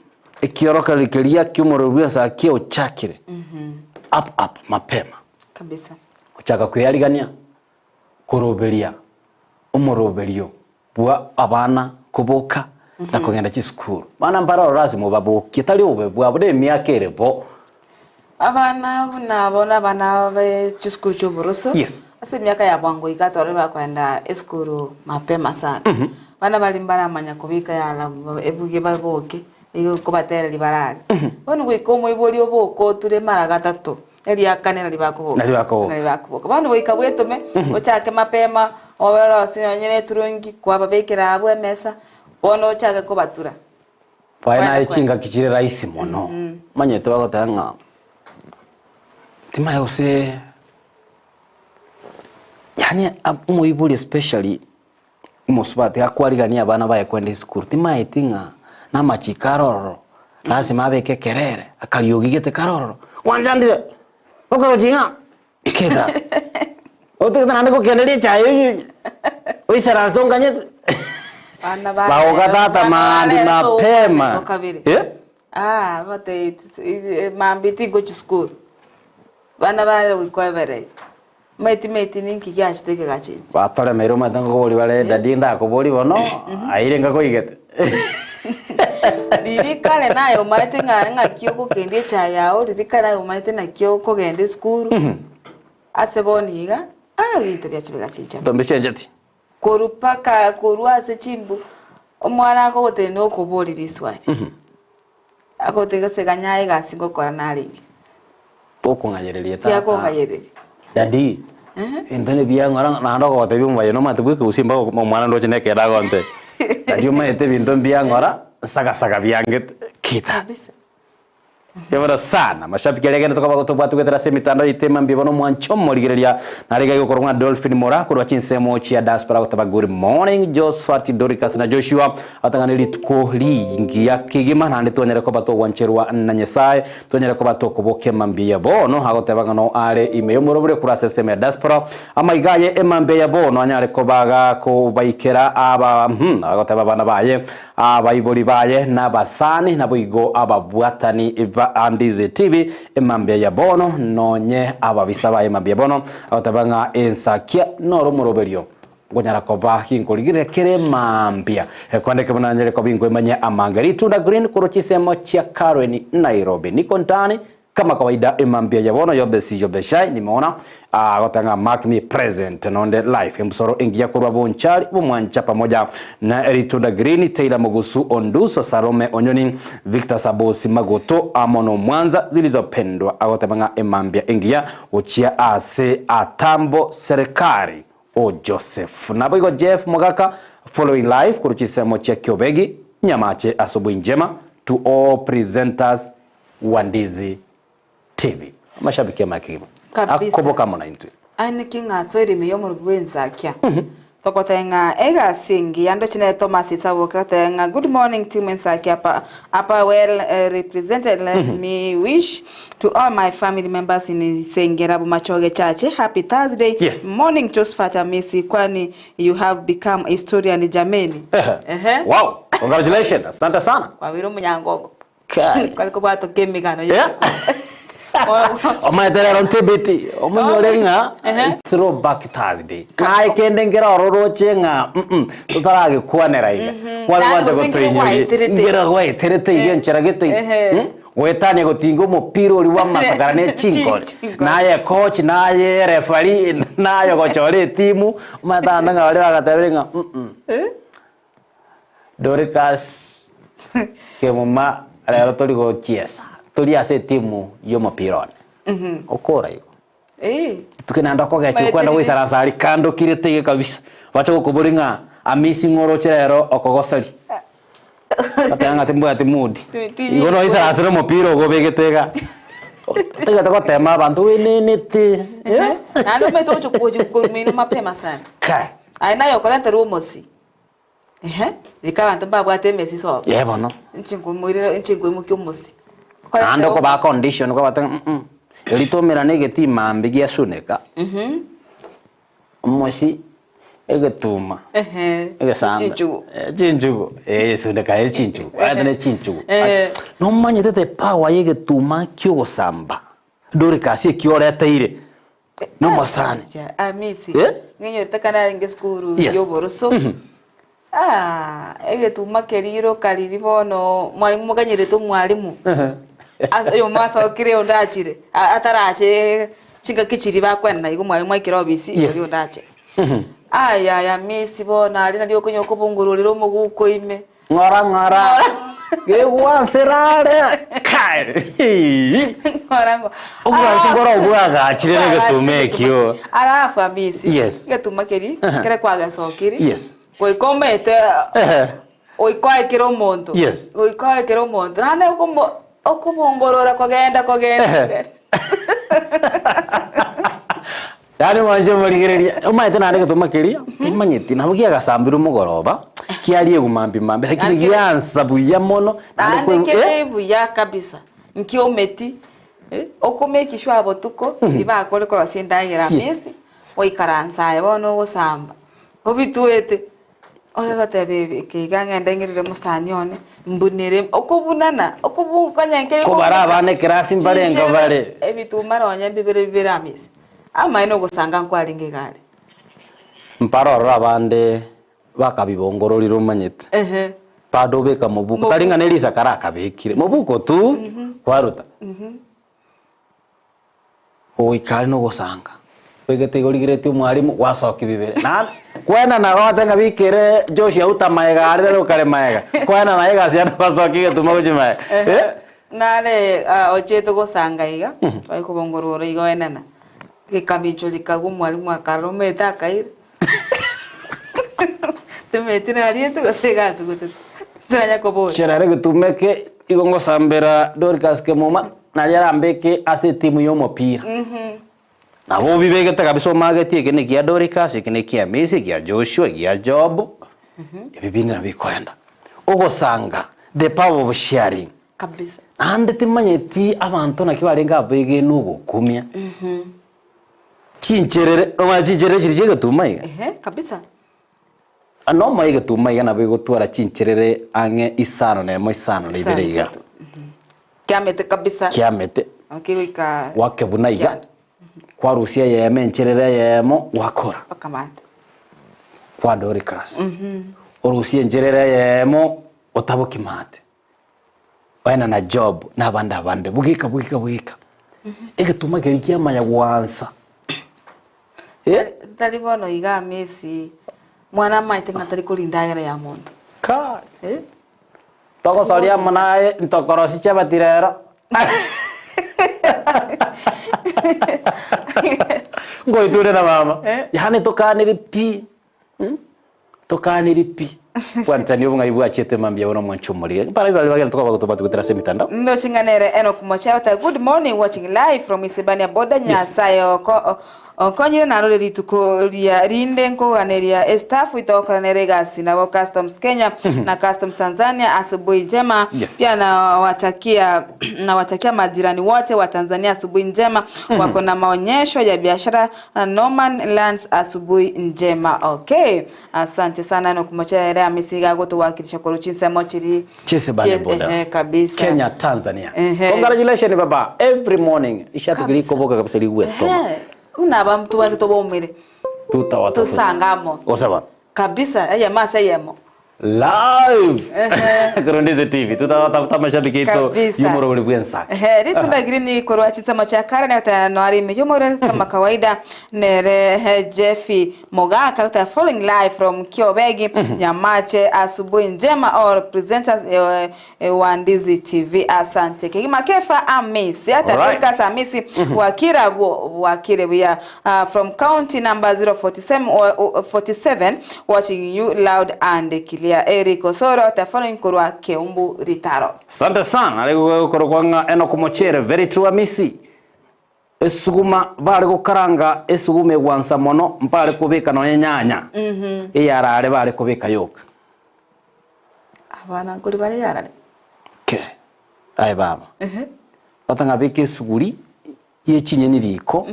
ekiorokererio keria ki'omorobori bw'ensake ochakire up up mapema. Kabisa. Gochaka kweyarigania koroberia omoroberio bwa abana koboka na kogenda chisukuru. Bana mbare ororo ase mobabokie tari obobe bwabo na emiaka ere bo. Abana buna bono abana be chisukuru chia oboroso, Yes. ase emiaka ya bwango iga twarorire bakoenda esukuru mapema sana. Abana baria mbaramanya kobika yala ebuge baboke, nigo okobatereria barare. Bono goika omoibori oboke oture mara gatato, eriakane nari bakoboka. Nari bakoboka. Nari bakoboka. Bono goika bwetome, ochake mapema, obere ase nonye na eturungi, kwababekera abwo emesa, bono ochake kobatura. Baye naye chingaki chire rahisi mono, omanyete bagoteba ng'a timanya gose yaani omoibori especially omosubati akwarigania abana baye kwenda esukuru, timaeti ng'a namachiko are ororo. Lasima abeke ekerere, akariogi gete kare ororo, gwanchandire, okorochi ng'a keta, otagete naende gokenderia echae eywo oisaranse onganyete. Bana ba Bagoka rero, tata bana ba maambia rero togokwana mapema. igo kabere. Eh? Ah, batebie mambia tingochia sukuru, bana ba rero goika oebererie. Maeti maeti ninki giachete ekegachenchia? Batoremeire omanyete nkobori bare daddy ndakobori bono aire nkakoigete. Riria kare naye omaete ng'a ng'aki ogokendia echae yao, riria kare naye omaete naki okogenda esukuru, ase bono iga, ah ebinto biacha bigachenchia Ebinto mbichencheti. Korwa mpaka korwa ase chimbu, omwana akogotebia na okoboria riswali, agotebia gose ganya aye egasi ngokora narenge. Tokong'ayereria tata. Tiakong'ayereria. Daddy, ebinto nebiang'ora naende ogotebia omobayeno omanyete bwa ekegusii mpaka omwana ndoche na ekero agontebia. Daddy omanyete ebinto mbiang'ora, nsagasaga biangete, kita. Kabisa. Kebora sana. Mashabiki aria egene tokoba tobwate goetera ase emitandao yaito emambia bono omwancho omorigereria nare iga igokorwa ng'a Dolphin Mora korwa chinsemo chia diaspora goteba good morning Josphat Doricas na Joshua atang'ane rituko ringiya kegima naende twanyare koba togwancherwa na Nyasae twanyare koba tokobokia emambia ya bono agoteba ng'a no are ime y'omorobore korwa ase ensemo ya diaspora amaiga aye emambia ya bono anyare koba gakobaikera aba agoteba abana baye Abaibori baye nabasani, naboigo ababwatani ba Ndizi TV emambia ya bono, nonye ababisa baye emambia ya bono, agoteba ng'a ensakia noro omoroberio ngonyara koba ginkorigereria kere mambia. Kwandeke buna nyare koba inkoimanyia amange. Ritunda Green korwa chinsemo chia Karen Nairobi. Niko ndani Kama kawaida emambia ya bono yobesi yobeshai nimeona agoteba ng'a mark me present nonde life embusoro engiya korwa bonchari bomwancha pamoja na ritunda green Taylor Mogusu Onduso Salome Onyoni Victor Sabosi Magoto amo nomwanza zilizopendwa agoteba ng'a emambia engiya gochia ase atambo serikali o Joseph naboigo Jeff Mogaka following life korwa chinsemo chia Kiobegi Nyamache asubuhi njema to all presenters wa Ndizi TV. Amashabiki amaye kegima. Kabisa. Akoboka amo naintwe. Aye naki ng'a asoire ime y'omorogi bw'ensakia. Togoteba ng'a egasi engiya ndoche nere Thomas Isaboke agoteba ng'a good morning team Ensakia apa apa well represented let me wish to all my family members in Isengera Bomachoge Church happy Thursday Yes. morning Josephat Amisi kwani you have become a historian jameni. Ehe. Wow, congratulations. Asante sana. Kwabeire omonyangongo. Kai. Kware kobwatoka emegano Yeah. Omanyete rero ntibeti omonyore ng'a Ehe. throwback Thursday naye kende nkere ororoche ng'a mm totaragekwanera iga kware Naende gwancha gose nkere gotoinyoria gwaeterete. nkere gwaeterete iga enchera gete Ehe. Goetania gotinga omopira oria bw'amasakara ne chinkore, Chinkore. naye coach, naye referee, naye ogochora etimu, omanyete abanto ng'a baria bagatebire ng'a mm Doricas Kemuma rero tori gochiesa, tori ase etimu y'omopira one. Okora igo. Eh. Rituko naende okogecha okwenda goisaransa aria kando okirete iga kabisa, bache gokoboria ng'a Amisi ng'o oroche rero okogoseria? Bateba ng'a timbwati mood. Igo noisaransere omopira ogo obegete iga, otagete gotema abanto oenenete eh. Naende omanyete ogocha gocha korwa mino mapema sana. Kai. Aye naye okorenterwa omosie. Ehe, rika abanto mbabwate emesi sobo. Ee bono. Inche nkomoirera inche nkoimokia omosie. Naende okobaa condition kwabata ng'a mm eri twaumerana egetii mambia giasuneka, omosie, egetuma, Ehe, egesambe, chinchugu. chinchugu, eh esuneka ere chinchugu, omanyete ne chinchugu. Ehe. Nomanyete the power ya egetuma kiogosamba, Dorcas eki oreteire. Nomosani. Amisi, Eh? ng'inyorete ekero narenge esukuru Yes. y'oboroso, ah, egetuma keria iroka riria bono mwalimu moganyerete omwalimu, ase oyomo asokire onde achire, a- atarache chingaki chiria bakoenana igo omwalimu aikire ofisi, Yes. oria onde ache. Ayaya amisi bono aria nario okonyora okobongororera omoguko ime. Ng'ora ng'ora. Gegwansera are. Kai. Ng'ora ng'ora. Obwansi ng'ora obwagachire na egetuma ekio. Alafu Amisi. Yes. Egetuma keria kere kwagesokiri. Yes. Goika omanyete Ehe. goika oe kera omonto. Yes. Goika oe kera omonto. Naende okomo okobongorora kogenda kogenda. Ehe. Yaani mwanche morigereria, omanyete naende egetuma keria, timanyeti, nabo kiagasambirwe mogoroba. Kiariegwa mambia mambia, lakini Naende kere- giansa buya mono, naende Naende kwe- kere eh? buya kabisa, nkiometi, eh, okomake sure botuko, tibakore korosia endagera Yes. amesi, oikaransa aye bono ogosamba, obitwete, oye goteba ebi eke iga ng'ende ng'irere mosani one, mbunere, okobunana, okobukanya nkeri Kobara abana ekerasi mbarenga Chinchera, bare. ebituma nonye mbibere bibere amesi, amaene ogosanga nkwarenge iga are. Mpare ororo abande bakabibongororire omanyete. Ehe. Bado obeka mobuko, tari ng'a ne risakara akabekire, mobuko tu kwaruta. Goika aria nogosanga, obegete igo origeretie omwalimu gwasokia bibere. Naende kwenana gote ng'a bikere Joshua uta maega aria tari okare maega, kwenana egasi yane basokie egetuma gochia maega eh. Nare ochete gosanga iga, oye kobongorora iga oenana, gekaminchwa rikagwa omwalimu akarora omanyete akaira. Timanyeti nariete gose iga atugutete, tiranya koboria. Chiarare egetuma eke igo ngosambera Dorcas Kemuma naria arambeke ase etimu ya omopira. Nabo obibegete kabisa omageti eke nekia Dorcas, eke nekia Messi, ekia Joshua, ekia Job, ebi binde nabo bikoenda. Ogosanga, the power of sharing. Kabisa. Naende timanyeti abanto naki barenge abegenu ogokumia. Chincherere, omanye chincherere chiria chia egetuma iga? Ehe, kabisa. Nomoe egetuma iga nabo egotwara chincherere ang'e isano na emo isano na ibere iga. Isato. Kiamete kabisa. Kiamete. Kegoika. Gwakebuna iga, Kianda. kwarusia eyemo encherere eyemo gwakora. Mpaka maate. Kwa Dorcas. Orusie encherere eyemo otaboki maate. Oena na Job na abande abande, bogeka bogeka bogeka. Egetuma keria kiamanya gwansa. Eh? Tari bono iga amesi mwana amaete ng'a tari koria endagera ya monto. Kai. Eh? Togosoria amo naye ntokorosia chiabati rero. Ngoiture na mama. Eh? Yaani tokanire pi. Tokaniri pi. Bwanchani obong'ai bwachete mambia bono mwanche omorire. Mpara bari bagenda tokoba gotobwati goetera ase emitandao. Ndoche ng'a nere Enock Mochao Good morning watching live from Isebania border Yes. Nyasaye oko okonyire narore rituko ria rinde nkoganeria estaff itogokora nere egasi nabo Customs Kenya na Customs Tanzania asubuhi njema Yes. pia nawatakia nawatakia majirani wote wa Tanzania asubuhi njema wako na maonyesho ya biashara Norman Lands asubuhi njema okay asante sana Enock Mochao ere amisiga gotowakilisha korwa chinsemo chiri Chisebania Che- border. ehe, kabisa Kenya Tanzania. Ehe. Congratulations baba. Every morning ishatu Kabisa. likoboka kabisa ligwetoma. Ehe, buna abantu bande tobaumire Tutawata. Tusangamo. Osaba. kabisa eyemo ase eyemo Live. Kurundize TV. Tutawatafuta mashabiki yetu Kabisa. yumuro buri bwensa. Ehe, ritunda girini korwa chitsemo cha kare ne no ari meyomore kama kawaida nere he, Jeffy Mogaka uta following live from Kiobegi Nyamache asubuhi njema all presenters eh, eh, wa Ndizi TV asante Kigima Kefa Amisi hata Alright. Dorcas Amisi wakira wakire we are uh, from county number 047 or, or 47 watching you loud and clear Eric Osoro ta following korwa Keumbu Ritaro Asante sana. Ariko gukoro ng'a Enock Mochere very true Amisi. Esuguma bare gokaranga esuguma egwansa mono mbare kobeka nonya nyanya. Eyarare bare kobeka yoka. abana nkori bare yarare Ke. Aye baba. Batanga beka esuguri yechinyeni riko.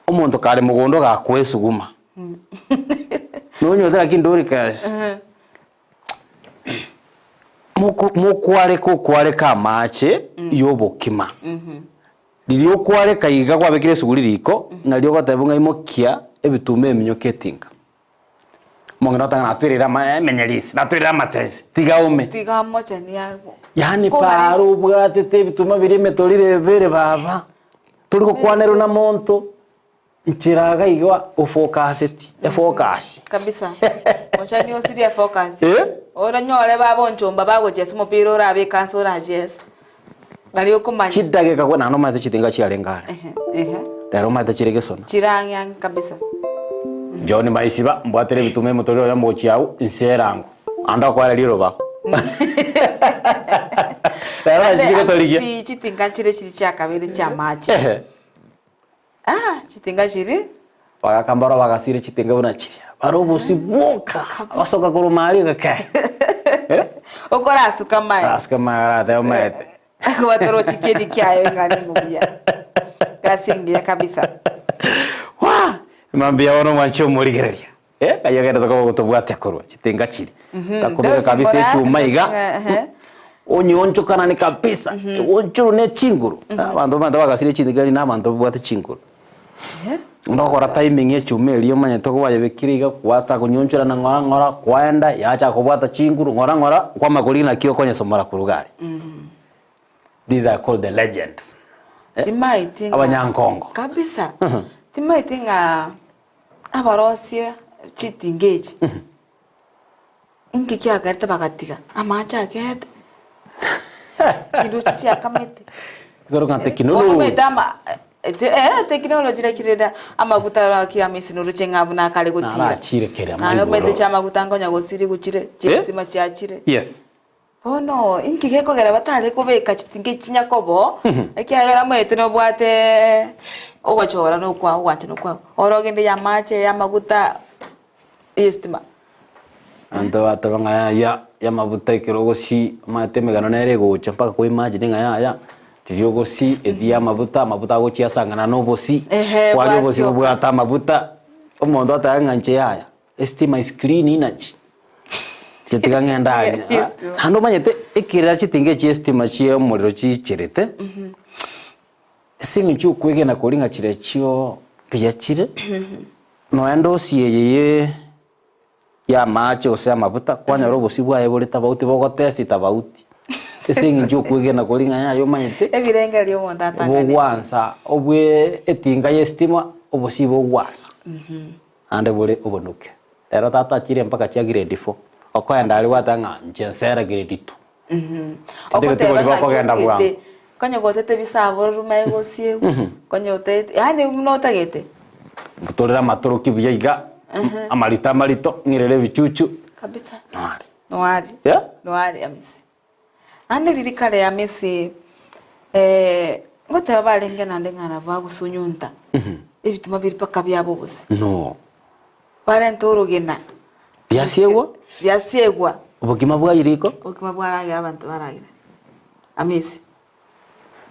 Omonto kare mogondo gakwa esuguma. Nonyotera lakini Dorcas. Mokwareka okwareka amache yobokima. Riria okwareka iga kwabekire esuguri riko, nario ogoteba ng'a imokia ebituma eminyoka etinga. Omong'ina otanga natwerire ama emenyerisi, natwerire amatensi, tiga ome. tiga mochani yago Yaani paro obwatete ebituma biria emetorire ebere baba. Tori gokwanerwa na monto, nchera iga iga ofocaseti, efocus. kabisa mochani osirie focus Eh? oranyore babonchomba bagochesa omopira orabe ekansa orachesa nari okomanya Chidageka kwa nano maete chitinga chiarengare. Ehe, ehe. Rero maete chire gesona. chirang'ang kabisa John Maisiba mbwatere ebituma emotorire oyo mochi au nserango. Anda okwara riroba. Rero Ande nachire gotorigia. amisi chitinga chire chiri chiakabere chiamache Ehe. ah chitinga chiri Bagakambara bagasire chitinga buna chiria. Bare obosie bwoka, agosoka korwa maria iga ke. Eh? Okorasuka amaye. Arasuka amaye aratebe omanyete. Batorochi kieni kiaye ng'a nigo buya. Gasi engiya kabisa. Waa! Mambia bono omwanche omorigereria. Eh, kayio agenderete koba ogotobwatia korwa chitinga chiria. Takobeka Dolphy kabisa mbora, echuma iga. ehe. Onyionchokanani kabisa, onchorwe ne chinguru. Abanto bamanyete bagasire chintiga na abanto babwate chinguru. Nogokora timing ya echuma eria omanyete kwayebekire iga kwata konyionchorana ng'ora ng'ora kwaenda yacha kobwata chinguru ng'ora ng'ora kwamanya koria naki okonyesomora korwa iga aria. These are called the legends. Eh, Timaeti ng'a abanyankongo. kabisa timaeti ng'a abarosie chitinga echi Inki kiagerete bagatiga amache ageete, chindoche chiakamete? Igoro ng'a Bono technology. omanyete ama ete eh technology lakini rende amaguta aro aki amesi noroche ng'a buna akare gotira. Narachire kere Naende omanyete amaigoro. chiamaguta nkonya gosiriwu chire, chistima chiachire. Yes. Bono inki gekogera batare kobeka chitinga chinyakobo, ekiagera omanyete nobwate ogochora nokwao ogwancha nokwao. Oro ogende y'amache, y'amaguta, y'estima. Abanto bateba ng'a yaya, y'amabuta ekero ogosi omanyete emegano nere egocha mpaka ko imagine ng'a yaya, riria ogosi eri y'amabuta, amabuta agochia asang'ana na obosi, Ehe, kwaria obosi bwatioka. bobwate amabuta, omonto oteba ng'a inche yaya, estima is clean energy, inche tiga ng'ende aria. Yes. Naende omanyete, ekerera chitinga echi chia estima chia omorero chicherete, Ase eng'encho y'okwegena koria ng'a chiria chio mbuya chire, nonya ndosi eye ye y'amache gose amabuta, kwanyora obosio bwaye bore tofauti bogotesti tofauti. Ase eng'encho y'okwegena koria ng'a yaya omanyete, Ebirengererio omonto atang'aneti. bogwansa obwe etinga y'estima, obosio bogwansa, naende bore obonuke. Rero tata achire mpaka chia grade four, okoenda aria gwateba ng'a inche nsere grade two. Tindi Ogoteba goti ng'aki bokogenda bwango. otagete, konya gotete bisaboro rumae gosiegwa, konya otagete yaani buna otagete. Mbutorere amatoroki buya iga, amarito amarito, ng'irere ebichuchu, Kabisa. noare. Noari. Yeah? Noari amisi. Naende riria kare amisi, ngoteba barenge naende ng'a nabo bagosunyunta, ebituma biria mpaka biaba obose. No. Barente orogena. Biasiegwa? Biasiegwa. Obokima bwa riko? Obokima bwaragera abanto baragera. Amisi.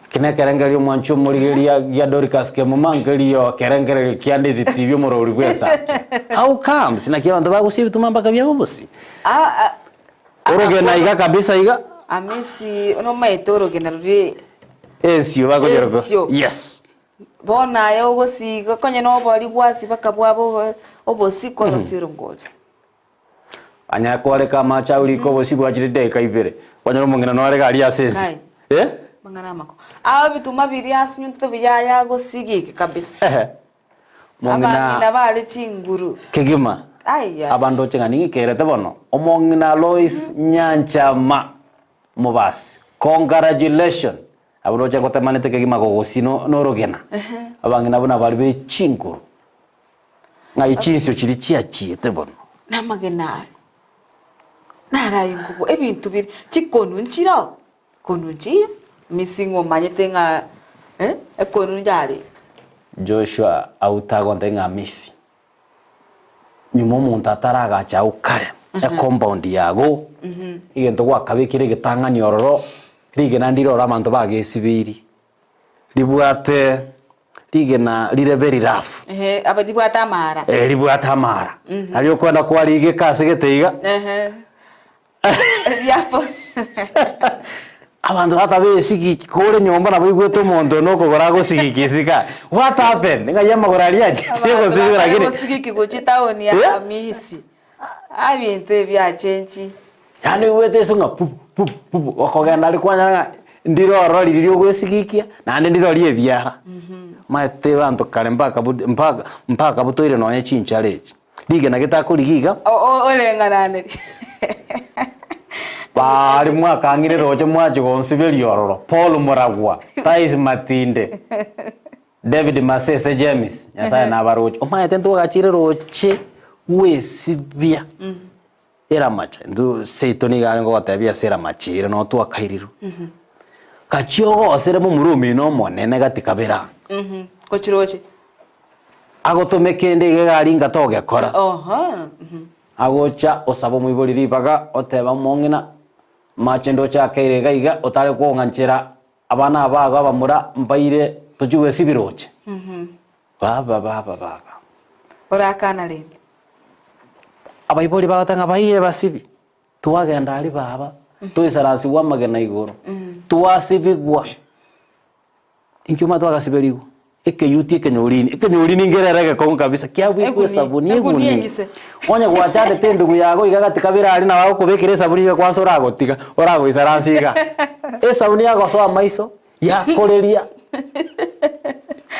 Eki nekerengererio omwanchi omorigereria gia Dorcas Kemuma nkerio ekerengererio kia Ndizi TV omorori bw'esake. How comes? Naki abanto bagosia ebituma mpaka biaba obosie? Ah, ah, Orogena iga kabisa iga. Amisi nomaete orogena rori Ensio bakonyeroka. Ensio. Yes. Bono aye ogosiiga konya nobori gwasiba akabwaba obo obosi korosia erongori. Anyare kwareka amache agwo riko obosi bwachire chidakika ibere, kwanyora omong'ina noarega aria ase ense. Kai. Eh? Amang'ana amako. Aa ebituma biria asunyuntete buya aye agosiga kabisa. Ehe. Abang'ina Mong'ina bare chinguru. kegima. Aiya. Abandoche ng'a ning'ikerete bono. Omong'ina Lois Nyanchama Mobasi. Congratulation. Abwo roche ngotemanete kegima gogosi no norogena. Abang'ina buna baria be chinguru. Ng'ai chinsio chiria chiachiete bono. Namagena are naraye nkobua ebinto bire chikonu nchireo, konu nchiyo, missing omanyete ng'a eh, ekonu yare. Joshua autagonte ng'a missing. Nyuma omonto ataragacha agwo kare, ecompound yago, egento gwakabekire egetang'ani ororo, rigena ndire ororo abanto bagesibeiri, ribwate rigena rire very rough. Ehe, aba ribwate amaara. Eh, ribwate amaara. Nario okwenda kwarigeka ase gete iga. Ehe. Riapo. Abanto tata besigiki kore nyomba nabo oigwete omonto one okogoro agosigiki isiko aa what happened? Ng'ai amagoro aria achete gosigika lakini Gosigiki gochia etown ya Eh? Hamisi. Ebinto ebi biachenchi. Yaani oigwete ase ng'a pupu pupu pupu okogenda aria kwanyora ng'a ndire ororo riria riogwesigikia naende ndire oria ebiara. Omanyete abanto kare mpaka bud mpaka mpaka butoire nonye chinchara echi. Rigena getakorigia iga. Oreng'ananeri. Baria mwakang'ire roche mwachia gonsiberia ororo, Paul Muragwa, Tais Matinde, David Masese James, Nyasaye nabaroche. Omanyete ntwagachire roche gwesibia eramache, intwe seito nigo arenge gotebia ase eramache ere noo twakairirwe. Gachia ogosere momura omino omonene gati kabere aa. Gochia roche. Agotome kende iga egari inga togekora. Oho. Mhm. Agocha osaba omoibori ribaga, oteba omong'ina, mache ndoche akeire iga iga, otare kong'anchera abana aba ago abamura mbaire tochie gwesibia roche. Baba baba baba. Orakana rende. Abaibori bagoteba ng'a baire basibi, twagenda aria baba, toisaransigwa amagena igoro, twasibigwa. Inki omanyete twagasiberigwa? Ekeyuti ekenyorini, ekenyorini nkerere egekong'u kabisa, kiabekwa Eguni, esabuni, eguni eguni. eng'ise. Onye gwachandete endugu yago iga gati kabere aria nabo agokobekera esabuni iga kwansa oragotiga, oragoisaransa iga. Esabuni yagosoa amaiso, yakoreria,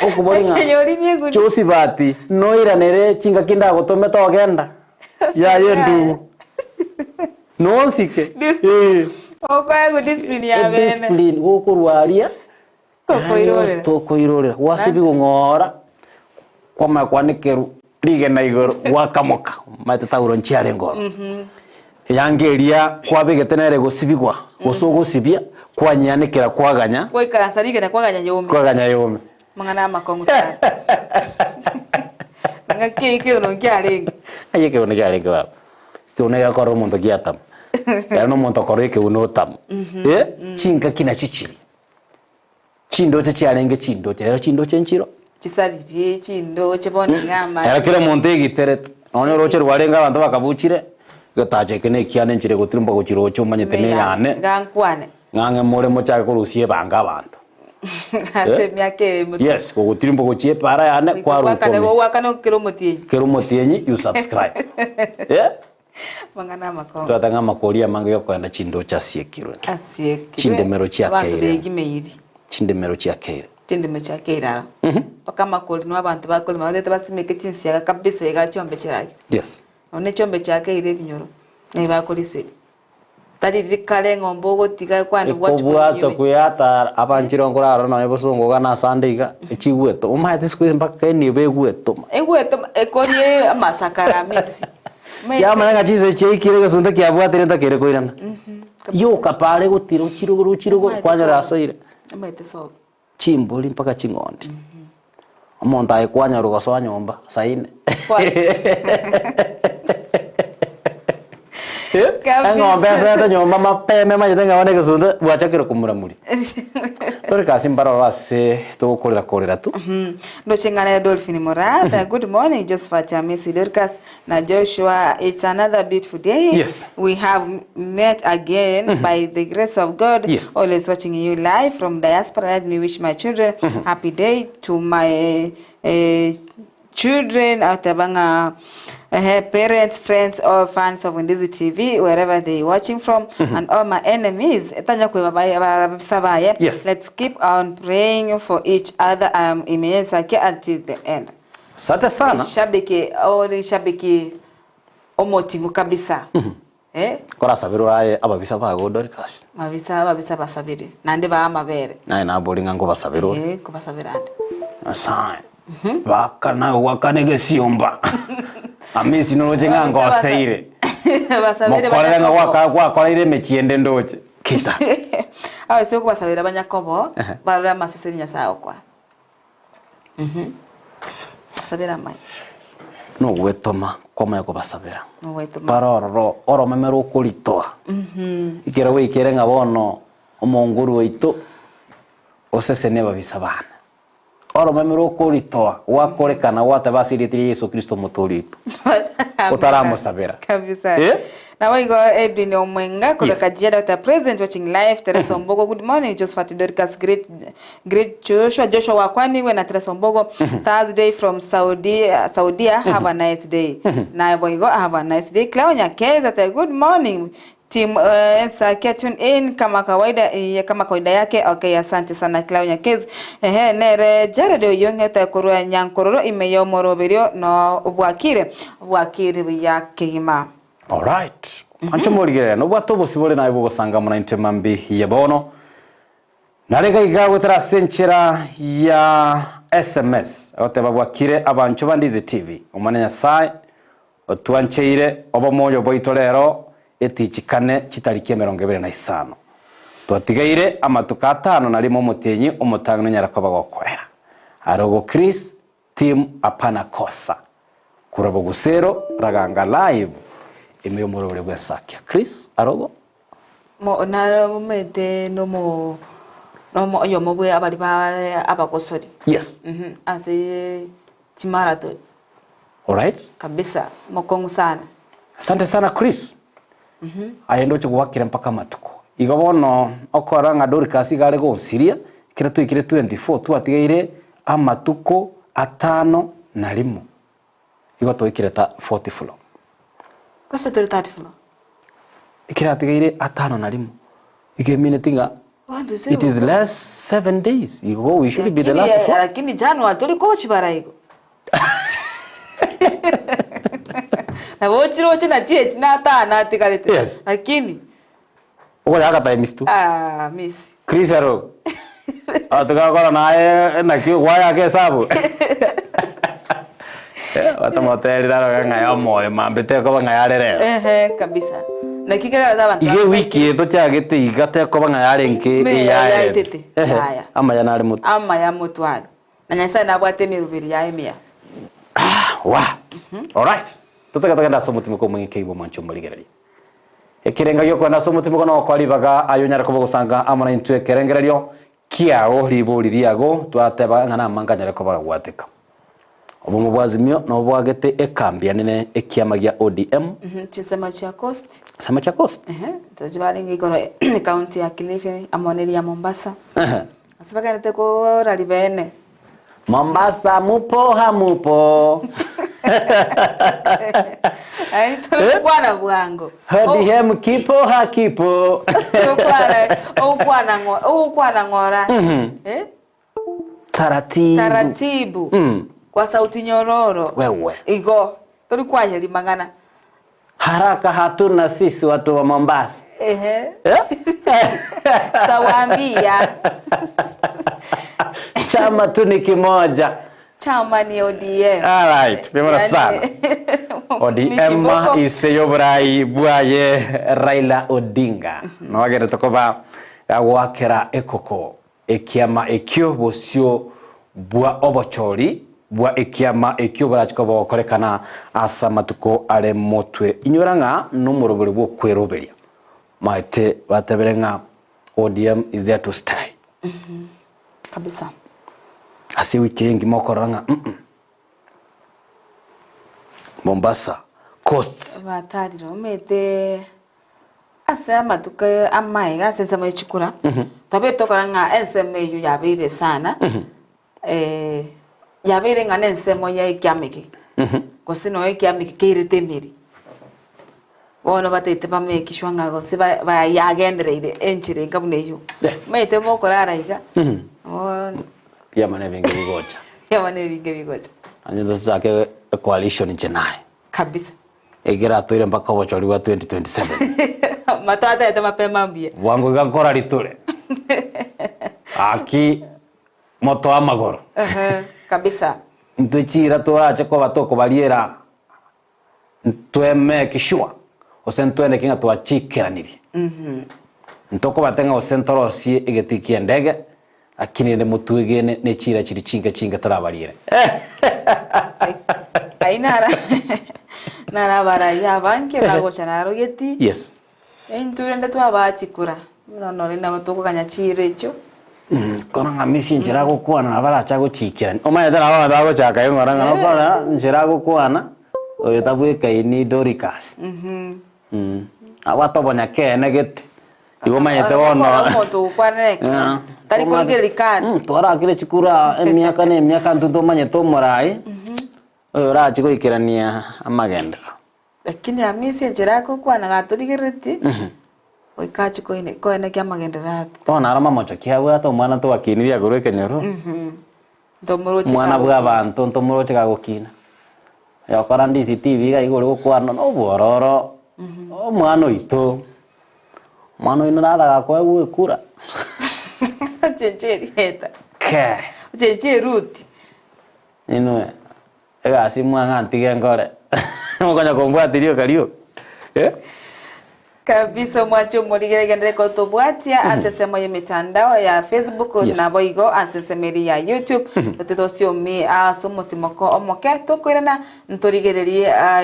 okobori ng'a Ekenyorini eguni. Josibati, noiranere chingaki ndagotome togenda? Yaya endugu. Nonsike. Dis- Okoegwa discipline ya bene. Ediscipline gokorwa aria Tokoirorera. tokoirorera gwasibigwa ng'ora kwamanya kwanekerwa rigena igoro gwakamoka omanyete tauro nchiarenge ororo. Eyanga eria kwabegete nere egosibigwa gose ogosibia kwanyeanekera kwaganya Gwaikaransa rigena kwaganya yome. kwaganya yome. Amang'ana amakong'u sana. Ng'aki ekeuno nkiarenge. Aye ekeuno kiarenge baba. Ekeuno gekorora omonto giatama. Ere na omonto okorora ekeuno otama. Eh, chingaki nachio chiria. Chindoche chiarenge chindoche, rero chindoche nchiro. Chisaririe chindoche bono iga amache. Ero kera omonto egiterete. Nonya oroche rwarenge abanto bakabuchire, getacho eke na ekiane nchire gotirimboka gochia roche omanyete na eyane. Iga nkwane. Ng'ang'e more mochake korusia ebango abanto. Ase emiaka eye emotwe. Yes, gogotirimboka gochia epara yane kwarwa Goakane ukomi. gogoakana kera omotienyi. Kera omotienyi you subscribe. Eh? Amang'ana amakong'u. Twataka ng'a amakori amange yokoenda chindoche asiekirwe. Asiekirwe. Chindemero Abanto chiakeire. begimeiri. Chindemero chiakeire. Chindemero chiakeire aro. Mpaka amakori nigo abanto bakorema batete basimeke chinsiaga kabisa iga chiombe chiragere. Yes. Nonya ne chiombe chiakeire ebinyoro, naye bakoriseria. Tari riria kare eng'ombe ogotiga ekwane gwachi Ekobwata konywa. kuyatara abanchire nkorara nonye bosongo iga na asande iga echigwetoma omanyete siku hizi mpaka enibo egwetoma. Egwetoma ekorie amasakara amesi. Yamanya ng'a chinsa echi chiaikire egesunte kiabwatire ntakere koirana. Yoka pare gotira ochire igoro ochire igoro kwanyora asoire. Omanyete sobo. Chimbori mpaka ching'ondi. Omonto aye kwanyora gosoa nyomba saa ine. Kabisa. Eng'ombe esoete nyomba mapema emanyete ng'a bono egesunte bwachakire komuramuria. Tore kasi mbaroro ase togokorera korera tu. Ndoche ng'ana ya Dolphin Murata. Good morning, Josephat Hamisi Dorcas na Joshua. It's another beautiful day. Yes. We have met again by the grace of God. Yes. Always watching you live from diaspora. Let me wish my children happy day to my eh, children out there banga eh, parents, friends, all fans of Ndizi TV wherever they watching from and all my enemies. Tanya kwe babaye. Yes. Let's keep on praying for each other. Um, imeyensa until the end. Asante sana. Shabiki ori shabiki omotingu kabisa. Eh? Korasabirwe aye ababisa bago Dorcas. Mabisa ababisa basabire. Nande ba amabere. Naye nabori ng'a nkobasabera ore. Eh, kobasabira ande. Nyasaye. Bakana gwakana egesiomba. Amisi noroche ng'a ngoseire. Basabire Mokorere ng'a banyakobo. gwaka gwakoreire emechie ende ndoche. Kita. Abase okobasabera banyakobo barore amaseseni Nyasaye agokora. Basabere amaya. Nogwetoma kwamanya kobasabera. Nogwetoma. Bare ororo oromeme rokoritoa. Ekero gwaikere ng'a bono omonguru oito osesenie ababisa bane. Oromeme rokoritoa gwakorekana gwateba ase erieta ria Yeso Kristo omotoori oito. Otaramosabera. Kabisa. Eh? Na igo Edwin Omwenga korwa Yes. Kajiado at present watching live Teresa Ombogo good morning Josephat Dorcas great great Joshua Joshua wakwaniwe na Teresa Ombogo Thursday from Saudi Saudia have a nice day na boigo have a nice day Cleo Nyakeza te good morning Team uh, Sakia tune in kama kawaida eh, kama kawaida yake. Okay, asante sana Cleo Nyakezi. Ehe nere Jared Oyong'ete korwa Nyankororo imeyo moroberio no bwakire bwakire buya kegima. Alright. Anche morigerera nobwate obosibore naye bogosanga muna intwe mambi ya bono. Narega iga gotera ase enchera ya SMS agoteba bwakire abancho ba Ndizi TV. Omwana Nyasaye otwancheire obomoyo bwaito rero etichikane chitariki emerongo ebere na isano. Twatigaire amatuko atano narimo omotienyi omotang'ani onyara koba gokoera. Arogo Chris. Team Hapana Kosa. Korwa Bogusero, Raganga Live, ime y'omorobere bw'ensakia. Chris Arogo. Mo naromete nomo nomo oyomo bwe abari bare abagosori. Yes. Mhm, ase chimarathon. Alright. Kabisa, mokong'u sana. Asante sana Chris. Aye ndoche gwakire mpaka amatuko. Igo bono okorora ng'a Dorcas iga are gonsiria, ekero twaikire 24 twatigaire amatuko atano na rimo. Igo twaikire ta fourth floor. Gose tore third floor? Ekero atigaire atano na rimo, igo emineti ng'a it is less 7 days igo we should be the last floor. Lakini January tori kochibara igo. Nabo ochiroche nachio echi natano atigarete. Yes. Lakini Okonya times two. ah miss. Chris Arogo. Tugakora naye naki gwayaka esabu. Batamoterire aroge ng'a ya omoyo mambia tekoba ng'a yare rero. Ehe kabisa. Naki kegera abanto Iga ewiki eye tochagete iga tekoba ng'a yarenge Me- eyaerete. yaetete. Ehe, Yaya. amaya nare motwe. Amaya motware. Na Nyasaye nabwate emeroberi yaye emiya. Ah, wa. Alright. Totagete kogenda ase omotimoko omweng'e kegima omwanche omorigereria. Ekerenga gi'okwenda ase omotimoko nogokora ribaga aye onyare koba ogosanga amo naintwe ekerengererio kiao ribori riago twateba ng'a namange anyare koba agwateka. Obomo bwa Azimio nabo bwagete ekambi enene ekiama gia ODM. Chinsemo chia Coast. Chinsemo chia Coast? Ehe, tochi barenge igoro ecounty ya Kilifi amo neria ya Mombasa. Ehe. Ase bagenderete korari bene. Mombasa mupo hamupo? Aye tore gokwana bwango. ODM kipo hakipo? Ogokwana ogokwana ng'o ogokwana ng'ora. Eh? Taratibu. Taratibu. Kwa sauti nyororo. Wewe. Igo tori kwaheri mang'ana. Haraka hatuna sisi watu wa Mombasa. Ehe. Eh? Tawaambia. Chama tu ni kimoja. Chama ni ODM. Alright, bimara Yani, sana. ODM Mishiboko. ise y'oborai bwaye Raila Odinga. Noagerete koba agwakera ekoko ekiama ekio bosio bwa obochori bwa ekiama ekio borachika bogokorekana ase amatuko are motwe inyora ng'a nomorobori bwa okweroberia maete batebere ng'a ODM is there to stay Kabisa. ase ewiki eye engima okorora ng'a mm Mombasa coast Batarire omete ase amatuko amaega ase ensemo ya chikura twabete tokora ng'a ensemo eywo yabeire sana eh, yabeire ng'a na ensemo ya ekiama eke gose nonya ekiama eke keirete emeri bono batagete ba make sure ng'a gose ba ba yagendereire enchera enga buna eywo. Yes. Omanyete mokorara iga, bono Ebiama na ebinge bigocha. ebiama na ebinge bigocha. Onye tochake ecoalition inche naye. Kabisa. Ekero toire mpaka obochori bwa 2027. Matwatete mapema mbuya. Bwango iga nkora ritore. Aki moto amagoro. Ehe, kabisa. Intwe chira torache koba tokobariera ntwe make sure gose ntweneke ng'a twachikeranirie. Ntokobate ng'a gose ntorosie egetii kia endege lakini rende motwegene ne chira chiri chinke chinke torabariere. Ai nara nara abarai abange bagocha narogeti. Yes. Intwe rende twabaa chikura buna nonye nabo tokoganya chira echio. Kono ng'a misi enchera agokwana nabo arache agochikerania. Omanyete nabo abanto bagochaka ing'ora ng'a okora enchera agokwana oyo tabwekaini Doricas. Abwate obonyakeene gete. Igo omanyete bono Omonto ogokwanera ekero tari korigereria kando. Twarakire chikura emiaka na emiaka intwe tomanyete omorai oyo orache goikerania amagenderero. Lakini Hamisi enchera agokwana gatorigerereti goika ache koine koenekia amagenderero ake. Bono naro mamocho ki abwate omwana togakinirie agoro ekenyoro. Ntomoroche Omwana kagokina. bwa abanto ntomoroche kagokina. Yokora ndisi TV iga iga ore gokwana na obwororo omwana oito. Omwana oino nataka koegwa ekura. Ochenche erieta. Kee. Ochenche eruti. Inwe egasi mwang'a ntige nkore. Mokonya kombwati rioka rioka. Eh? Kabisa omwanche omorigere genderera gotobwatia ase ensemo y'emetandao ya Facebook Yes. naboigo ase ensemo eria ya YouTube tote tosiomi ase omotimoko omoke tokoirana ntorigererie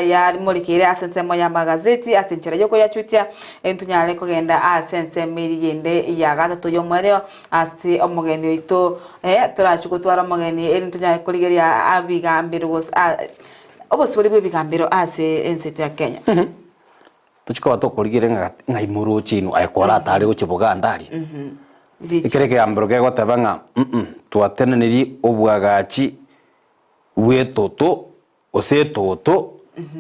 yamorekeire ase ensemo y'amagazeti ase enchera y'okoyachutia ntonyare kogenda ase ensemo eria yende ya gatato y'omwereo ase omogeni oito torachi gotwara omogeni eri ntonyare korigereria abigambero gose obosibore bw'ebigambero ase ense yaito ya Kenya. Tochia koba tokorigereria ng'a ng'ai moroche inwe aye koratare gochia Buganda aria. Ekero ekegambero kegoteba ng'a mm twatenenirie obwagachi bw'etoto gose etoto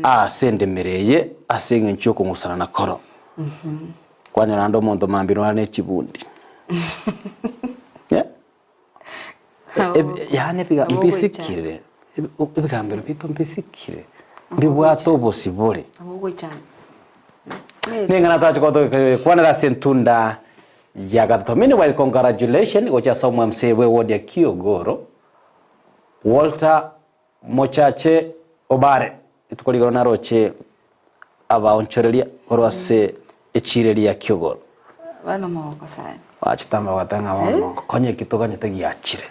ase endemero eye ase eng'encho y'okong'usana na koro. Kwanyora naende omonto mambia nonya ne chibundi. Yaani ebiga mbisikire, ebigambero biaito mbisikire, mbibwate obosibore. Ning'ana twache kwanera ase entunda ya gatato. Meanwhile, congratulations gochia ase omo MC bwe ward ya Kiogoro, Walter Mochache Obare. Rituko rigoro naroche abaonchoreria korwa ase echiira eria ya Kiogoro. Bare nomogoko sana. Bachete amabata ng'a bono konya eki toganyete giachire.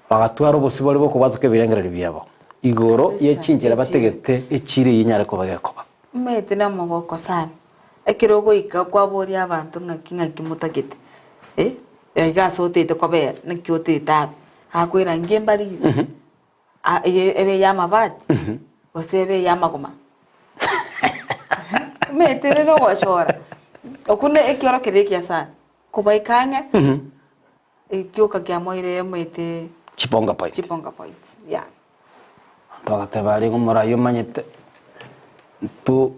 Bagatwara obosibore bw'okobwatoka ebirengererio biabo igoro Kabisa, ye chinchera echiira. bategete echiira eyio enyare koba gekoba. Omanyete nomogoko sana, ekero ogoika kwaboria abanto ng'aki ng'aki motagete, eh, iga ase otagete kobera, naki otagete abe, akoira nki mbarire. Ah, eye ebe ey'amabati, gose ebe ey'amagoma? Omanyete ere nogochora, okwo ne ekioro keria ekiya sana, kobaika ang'e, ekioka kiamoire omanyete Chibonga point. chibonga point, yeah. Bagateba aria ng'a omorai omanyete, intwe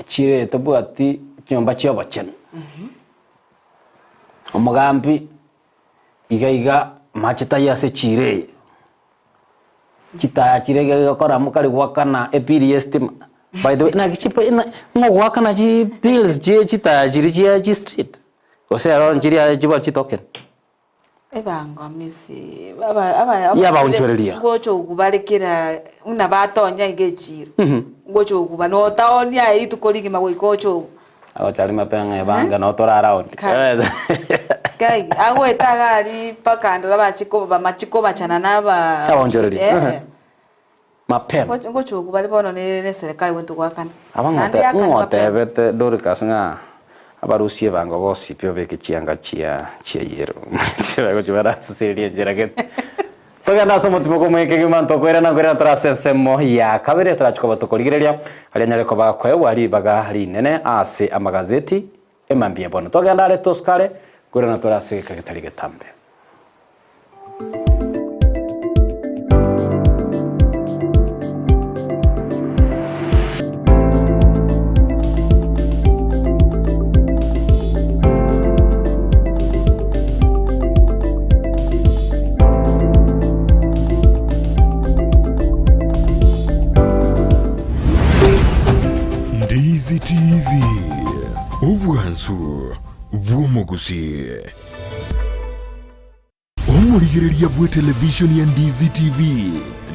chire tobwati chinyomba chia obochenu. Omogambi Iga iga amache taiyo ase chiira eye, chitaya chiria iga igakora mokari goakana ebill ya estima, by the way naki chipe na ng'o ogoakana chibills chie chitaya chiria chia chistreet, gose ero nchiria chibwate chitoken. Ebango misi aba aba Yabaonchoreria. ngocha okubare kera buna batonya iga echiro, ngocha okuba notaoni aye rituko rigima goika oche ogu. Agocha mapema ng'a ebanga noo tore around. Kai, agoeta iga aria mpaka ndora bachie ko bamachie kobachana na aba Abaonchoreria. Eh. Mapema. Ngoch ngochoku bare bono ne ne eserekari gento goakana. Aba Naende ng'ote yakana mapema. ng'otebete Dorcas ng'a abarusie ebango bonsi pi obeke chianga chia chia yellow. Bagochia barasuseria enchera gete. Togende ase omotimo kw'omoika kegima ntokoirana nkoirana tore ase ensemo ya kabere torache koba tokorigereria aria anyare koba akoegwa ribaga rinene ase amagazeti emambia bono. Togende are tosukare nkoirana tore ase egeka getari getambe. Ndizi TV, obwansu bw'omogusii. Omorigereria bw'etelevishoni ya Ndizi TV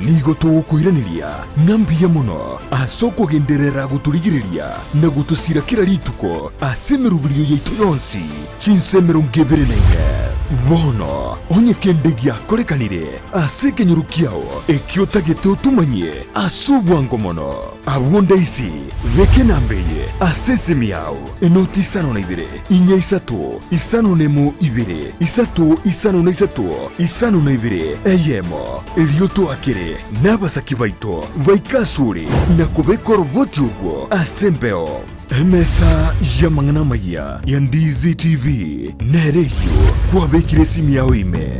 nigo togokoiraneria ng'a mbuya mono ase okogenderera gotorigereria na gotosira kera rituko ase emeroberio yaito yonsi. Chinsa 24. Bono, onye kende giakorekanire ase ekenyoro kiao ekio otagete otomanyie ase obwango mono, abwo ndaisi, beka enamba eye ase esimi yao, enoti isano na ibere, inya isato, isano nemo ibere, isato isano na isato, isano na ibere, eyemo, erio toakere nabasaki baito baike asore na kobeka oroboti orwo ase embeo. Emesa y'amang'ana amayia ya Ndizi TV nere eyio kwabekire esimi yao ime.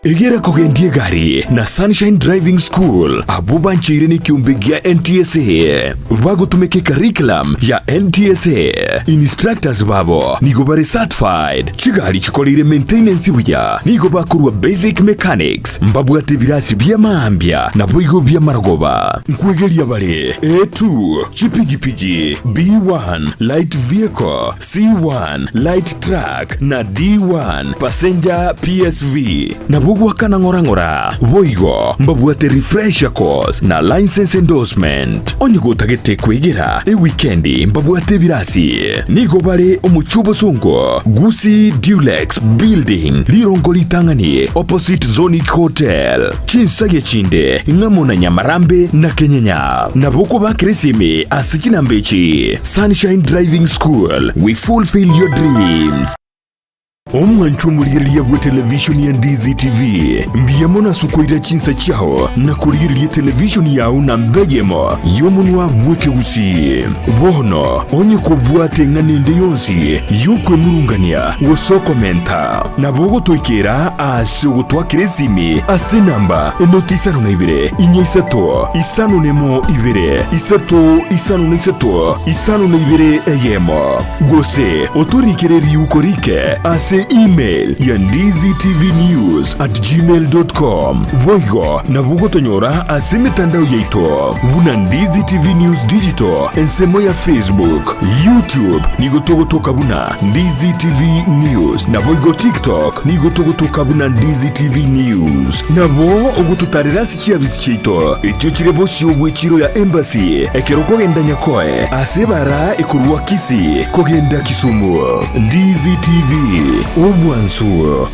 Egera kogendia egari na Sunshine Driving School abwo bancheire nekiombe gia NTSA bagotumeka ecurriculum ya NTSA. Instructors babo nigo bare certified, chigari chikoreire maintenance buya, nigo bakorwa basic mechanics, Mbabwate ebirasi bi'amaambia, naboigo bi'amarogoba. Nkwegeria bare A2, chipigipigi, B1, light vehicle, C1, light truck, na D1, passenger PSV. Nabo. Nabo goakana ng'ora ng'ora. Boigo mbabwate refresher course na license endorsement. Onye gotagete kwegera ewikendi mbabwate ebirasi. Nigo bare omochie obosongo, Gusii Dulux Building, rirongo ritang'ani opposite Zonic Hotel. Chinsagia chinde ng'amo na Nyamarambe na Kenyenya. Nabo okobakera esimi ase chinamba echi, Sunshine Driving School, we fulfill your dreams. Omwanchwa omorigereria bw'etelevishoni ya Ndizi TV, mbuya mono ase okoira chinsa chiao na korigereria etelevishoni yao namba eyemo y'omonwa bw'ekegusii. Bono onye kobwate eng'ana ende yonsi y'okwemurungania gose okomenta, nabo ogotoikera ase ogotwakera esimi ase enamba enoti isano na ibere, inya isato, isano nemo ibere, isato isano na isato, isano na ibere eyemo. Gose otorikere riuko rike ase email ya ndizitvnews at gmail dot com. Boigo nabo ogotonyora ase emetandao yaito buna Ndizi TV News Digital ensemo ya Facebook, YouTube nigo togotoka buna Ndizi TV News naboigo TikTok nigo togotoka buna Ndizi TV News. Nabo ogototarera ase chiabisi chiaito echio chire bosio bw'echiro ya Embassy ekero okogenda Nyakoe ase ebara ekorwa Kisii kogenda Kisumu. Ndizi TV, obwansu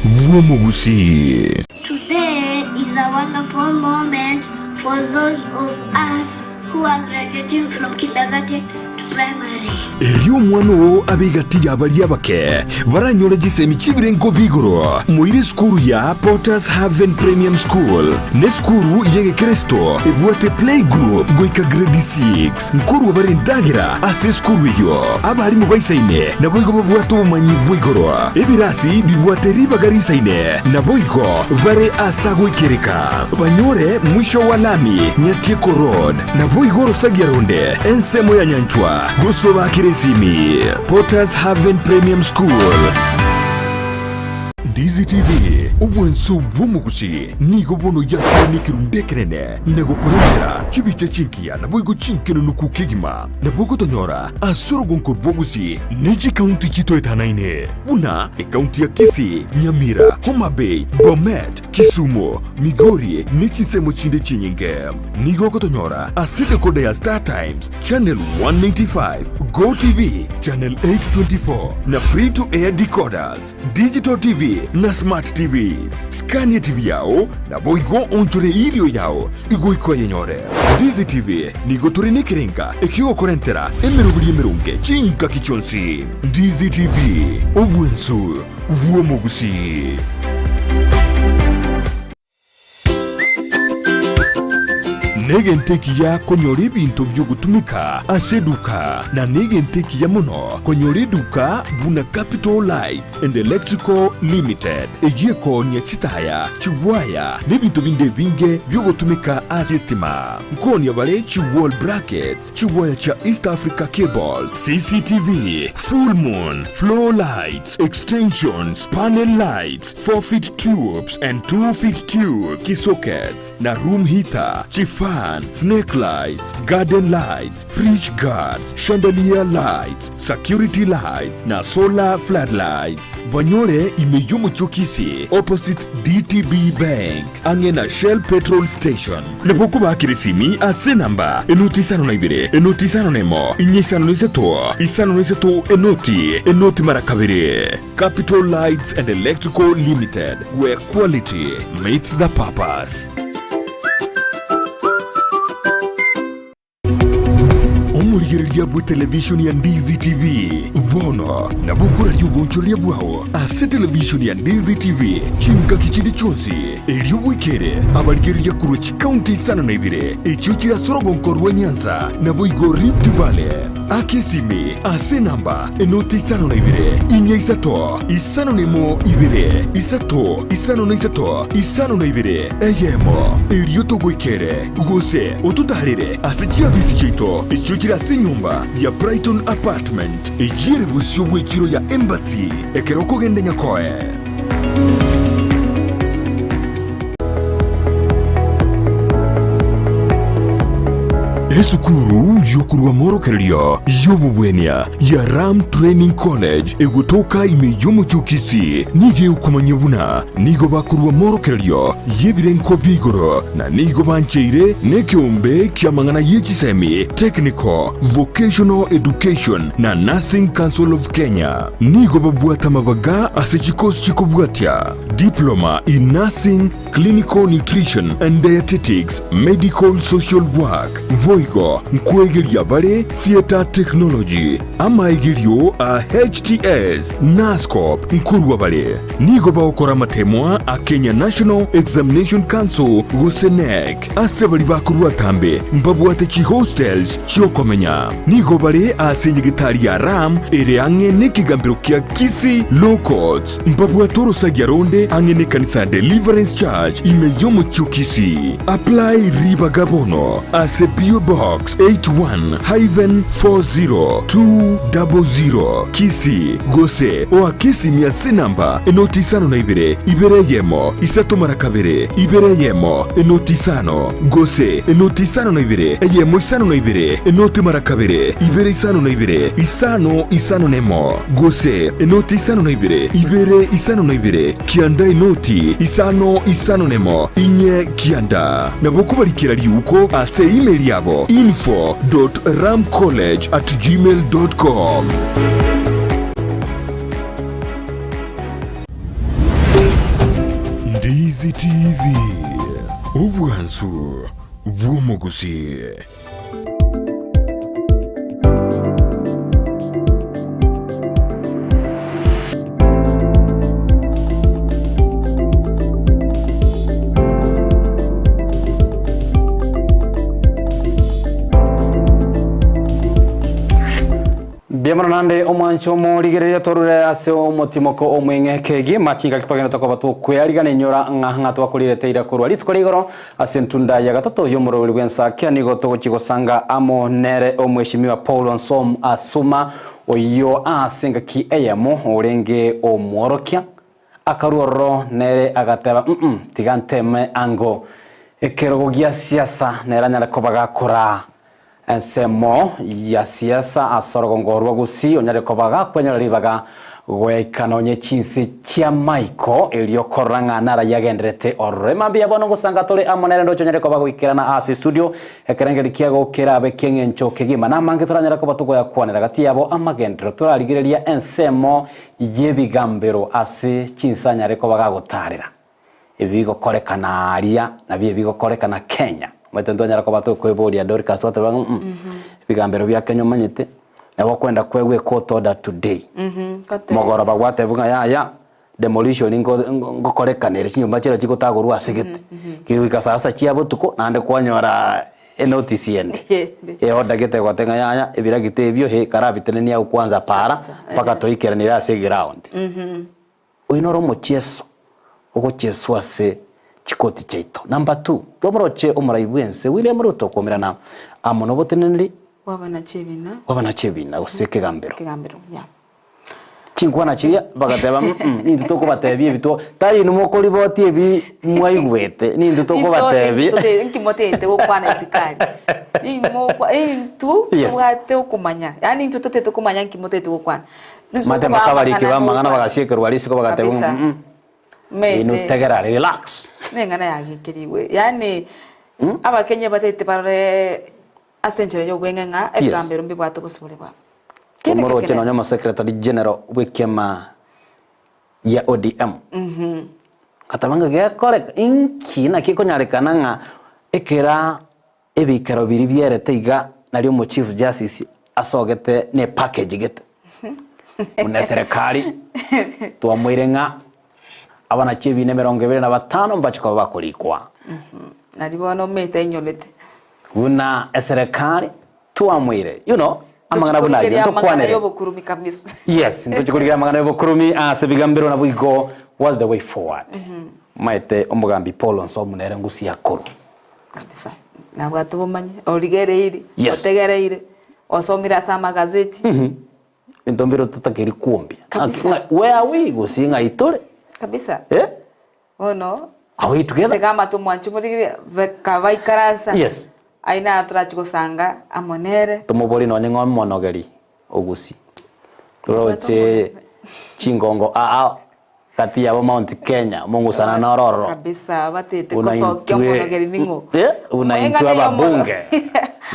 bw'omogusii. Today is a wonderful moment for those of us who are graduating from kindergarten to primary. Erio omwana oo abe egati ya baria abake baranyore chisemi chi'ebirengo bi'igoro. Moire esukuru ya Potter's Haven Premium School nesukuru y'egekeresito ebwate playgroup goika grade 6. Nkorua bare endagera ase esukuru eyio. Abarimu baisaine naboigo babwate obomanyi bwa igoro. Ebirasi bibwate ribaga risaine naboigo bare ase agoikereka. Banyore mwisho wa lami Nyatieko Road naboigo orosagia ronde ensemo ya Nyanchwa gose obakere esimi. Potter's Haven Premium School. Ndizi TV, obwanso bw'omogusi nigo bono yakire nekerundu ekenene na gokorentera chibicha chinkiya naboigo chinkenunuku kegima. Nabo ogotonyora ase orogonko rw'ogusi ne chikaunti chitoetanaine buna ekaunti ya Kisii, Nyamira, Homa Bay, Bomet, Kisumu, Migori ne chinsemo chinde chinyinge. Nigo ogotonyora ase decoder ya Star Times channel 195, Go TV channel 824 na free to air decoders, Digital TV na Smart TVs. Skania TV yao naboigo onchore erio yao igoika oyenyore. Ndizi TV nigo tore nekerenga ekiogokorentera emeroberi emeronge chingaki chionsi. Ndizi TV, obwensu bw'omogusii. Negento ekiya konyora ebinto bi'ogotumeka ase eduka, na negento ekiya mono konyora eduka buna Capital Lights and Electrical Limited, eyio ekoonia chitaya, chiwaya, na ebinto binde ebinge bi'ogotumeka ase estima. Nkoonia bare chi wall brackets, Chiwaya chia East Africa Cable, CCTV, Full Moon, Floor Lights, Extensions, Panel Lights, 4 feet tubes and 2 feet tube, Kisockets, na Room Heater, Chifan, Snake Lights, Garden Lights, Fridge Guards, Chandelier Lights, Security Lights, na Solar Floodlights. Banyore ime y'omochie o Kisii, opposite DTB Bank, ang'e na Shell Petrol Station. Nabo okobakera esimi ase enamba enoti isano na ibere, enoti isano na emo, inya isano na isato, isano na isato, enoti, enoti mara kabere. Capital Lights and Electrical Limited, where quality meets the purpose. Omorigereria bw'etelevishoni ya Ndizi TV bono nabo okoraria obonchoreria bwao ase televishoni ya Ndizi TV chingaki chinde chionsi, erio bwekere abarigereria korwa chikaunti isano na ibere echio chire ase orogonko rwa Nyanza naboigo Rift Valley. Aka esimi ase enamba enoti isano na ibere, inya isato, isano na emo ibere, isato, isano na isato, isano na ibere, eyemo, erio togoikere. Gose ototaarere ase chiabisi chiaito echio chire ase enyomba ya Brighton Apartment, eyio ere bosio bw'echiro ya Embassy, ekero okogenda Nyakoe. Esukuru y'okorua amorokererio y'obobwenia ya Ram Training College egotoka ime y'omochie o Kisii nigo egokomanyia buna nigo bakorua amorokererio y'ebirengo bia igoro na nigo bancheire nekeombe ki'amang'ana ye chisemi, Technical, Vocational Education na Nursing Council of Kenya. Nigo babwate amabaga ase chikosi chikobwatia, Diploma in Nursing, Clinical Nutrition and Dietetics, Medical Social Work, boigo nkwegeria bare Theatre Technology, amaegerio a HTS, Nursecorp nkorwa bare. Nigo bagokora amatemwa a Kenya National Examination Council gose KNEC. Ase baria bakorwa atambe mbabwate chihostels chi'okomenya. Nigo bare ase enyegetari ya Ram ere ang'e nekegambero kia Kisii Law Courts. Mbabwate orosagia ronde ang'e nekanisa ya Deliverance Church ime y'omochie o Kisii. Apply ribaga bono ase PO Box 81-40200 Kisii gose oake esimi ase enamba enoti isano na ibere, ibere eyemo, isato mara kabere, ibere eyemo, enoti isano, gose enoti isano na ibere, eyemo isano na ibere, enoti mara kabere, ibere isano na ibere, isano isano nemo. Gose enoti isano na ibere, ibere isano na ibere, kianda enoti isano isano nemo, inye kianda. Nabo kobarikera riuko ase email yabo info dot ramcollege at gmail dot com. Ndizi TV, obwansu bw'omogusii. Mbuya mono naende omwancho omorigereria torure ase omotimoko omweng'e kegima chingaki togende tokoba tokwearigana inyora ng'a ng'a twakorirete ira korwa rituko ria igoro Ase entunda ya gatato y'omoroberi bw'ensakia nigo togochia gosanga amo nere Omweshimiwa Paul Nsom Asuma, oyio ase engaki eyemo orenge omworokia, akarua ororo nere agateba, mm tiga nteme ango ekerogo gia siasa nere anyare koba gakoraa Ensemo ya siasa ase orogongo rwa Gusii onyare koba gakwenyora ribaga goika nonye chinse chia maiko erio korora ng'a narayio agenderete ororo. Emambia ya bono ngosanga tore amo nere ndoche onyare koba goikerana ase estudio ekerengeri kiago kerabe kieng'encho kegima namange toranyare koba togoyakwanera gati yabo amagenderero torarigereria ensemo yebigambero ase chinse anyare koba gagotarera. Ebigokorekana aria nabio ebigokorekana Kenya. Omanyete ntwanyara koba tokoeboria Dorcas twateba ng'a mm ebigambero bia Kenya omanyete, nabo okwenda koegwa ecourt order today. Mogoroba gwatebwa ng'a yaya, demolition nko ngokorekana ere chinyomba chiria chigotagorwa ase gete. Kegoika saa sita chia botuko, naende kwanyora enotice ende, eorder gete egoteba ng'a yaya ebiragita ebio he karabitenenia agwo kwanza para, mpaka toikeranire ase eground. Oyio noro omochieso ogochieswa ase chikoti chiaito. Number two, twamoroche omorai bw'ense William Ruto okwomerana amo noboteneneri Bw'abanachebina. bw'abanachebina gose ekegambero. Ekegambero, yeah. Chinkwana chiria bagateba mm nintwe tokobatebia ebi to tari inwe mokoriboti ebi mwaigwete nintwe tokobatebia. Inki motete gokwana isikari? Intwe Yes. tobwate okomanya, yaani intwe totete komanya nki motete gokwana. Omanyete mpaka abariki b'amang'ana bagasiekerwa risiko bagateba Kabisa. mm Mete. inwe tegera relax. Neng'ana yagekerigwe yaani abakenya batete barore ase enchera ya obweng'e ng'a Yes. ebigambero mbibwate obosibore bwabo. Kende Omoroche ekenene. nonya omosecretary general bw'ekiama gia ODM. Ngateba ng'a gekoreka inki naki ekonyarekana ng'a ekera Ebikero biria bierete iga nario omo chief justice asogete ne package gete buna eserekari twamoire ng'a abanachi ebina emerongo ebere na batano mbache koba bakorikwa. Nari bono omanyete ainyorete. Buna eserekari twamoire you know amang'ana buna ayio Tochikorigeria amang'ana ntokwanere. y'obokurumi kabisa. Yes ntochikorigeria amang'ana y'obokurumi ase ebigambero nabo igo what's the way forward? Omanyete omogambi Paul Onsomu nere ngusia korwa. Kabisa. Nabwate obomanyi, origereiri, Yes. otegereire, osomire ase amagazeti. Ebinto mbire totakeri kwombia. Kabisa. Ng'a- Where are we? Gose ng'ai tore? Kabisa. Eh? Bono, Are we together? tega amato mwanche morigererie, baka baikaransa. Yes. Ayio naro torachi gosanga amo nere. Tomobori nonye ng'a omonogeri ogusi. Toroche chingongo aa gati yabo Mount Kenya omong'usana noro ororo. Kabisa batete Buna kosokia intwe omonogeri ning'o? Eh, buna Eng'ana intwe ya omono- ababunge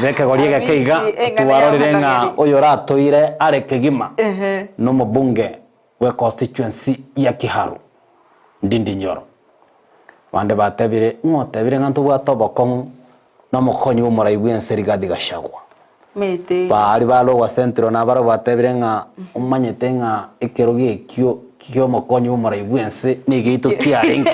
bekegori egeke iga Amisi, eng'ana ya twarorire ng'a omonogeri. oyo oratoire are kegima Ehe. nomobunge bwe constituency ya Kiharu Ndindi Nyoro. Bande batebire ng'a otebire ng'a ntobwate obokong'u na omokonyi bw'omorai bw'ense Rigathi Gachagua. Mete. Baria bare ogosentero nabarabwo batebire ng'a omanyete ng'a ekerogo ekio ki'omokonyi bw'omorai bw'ense nigeito kiarenge.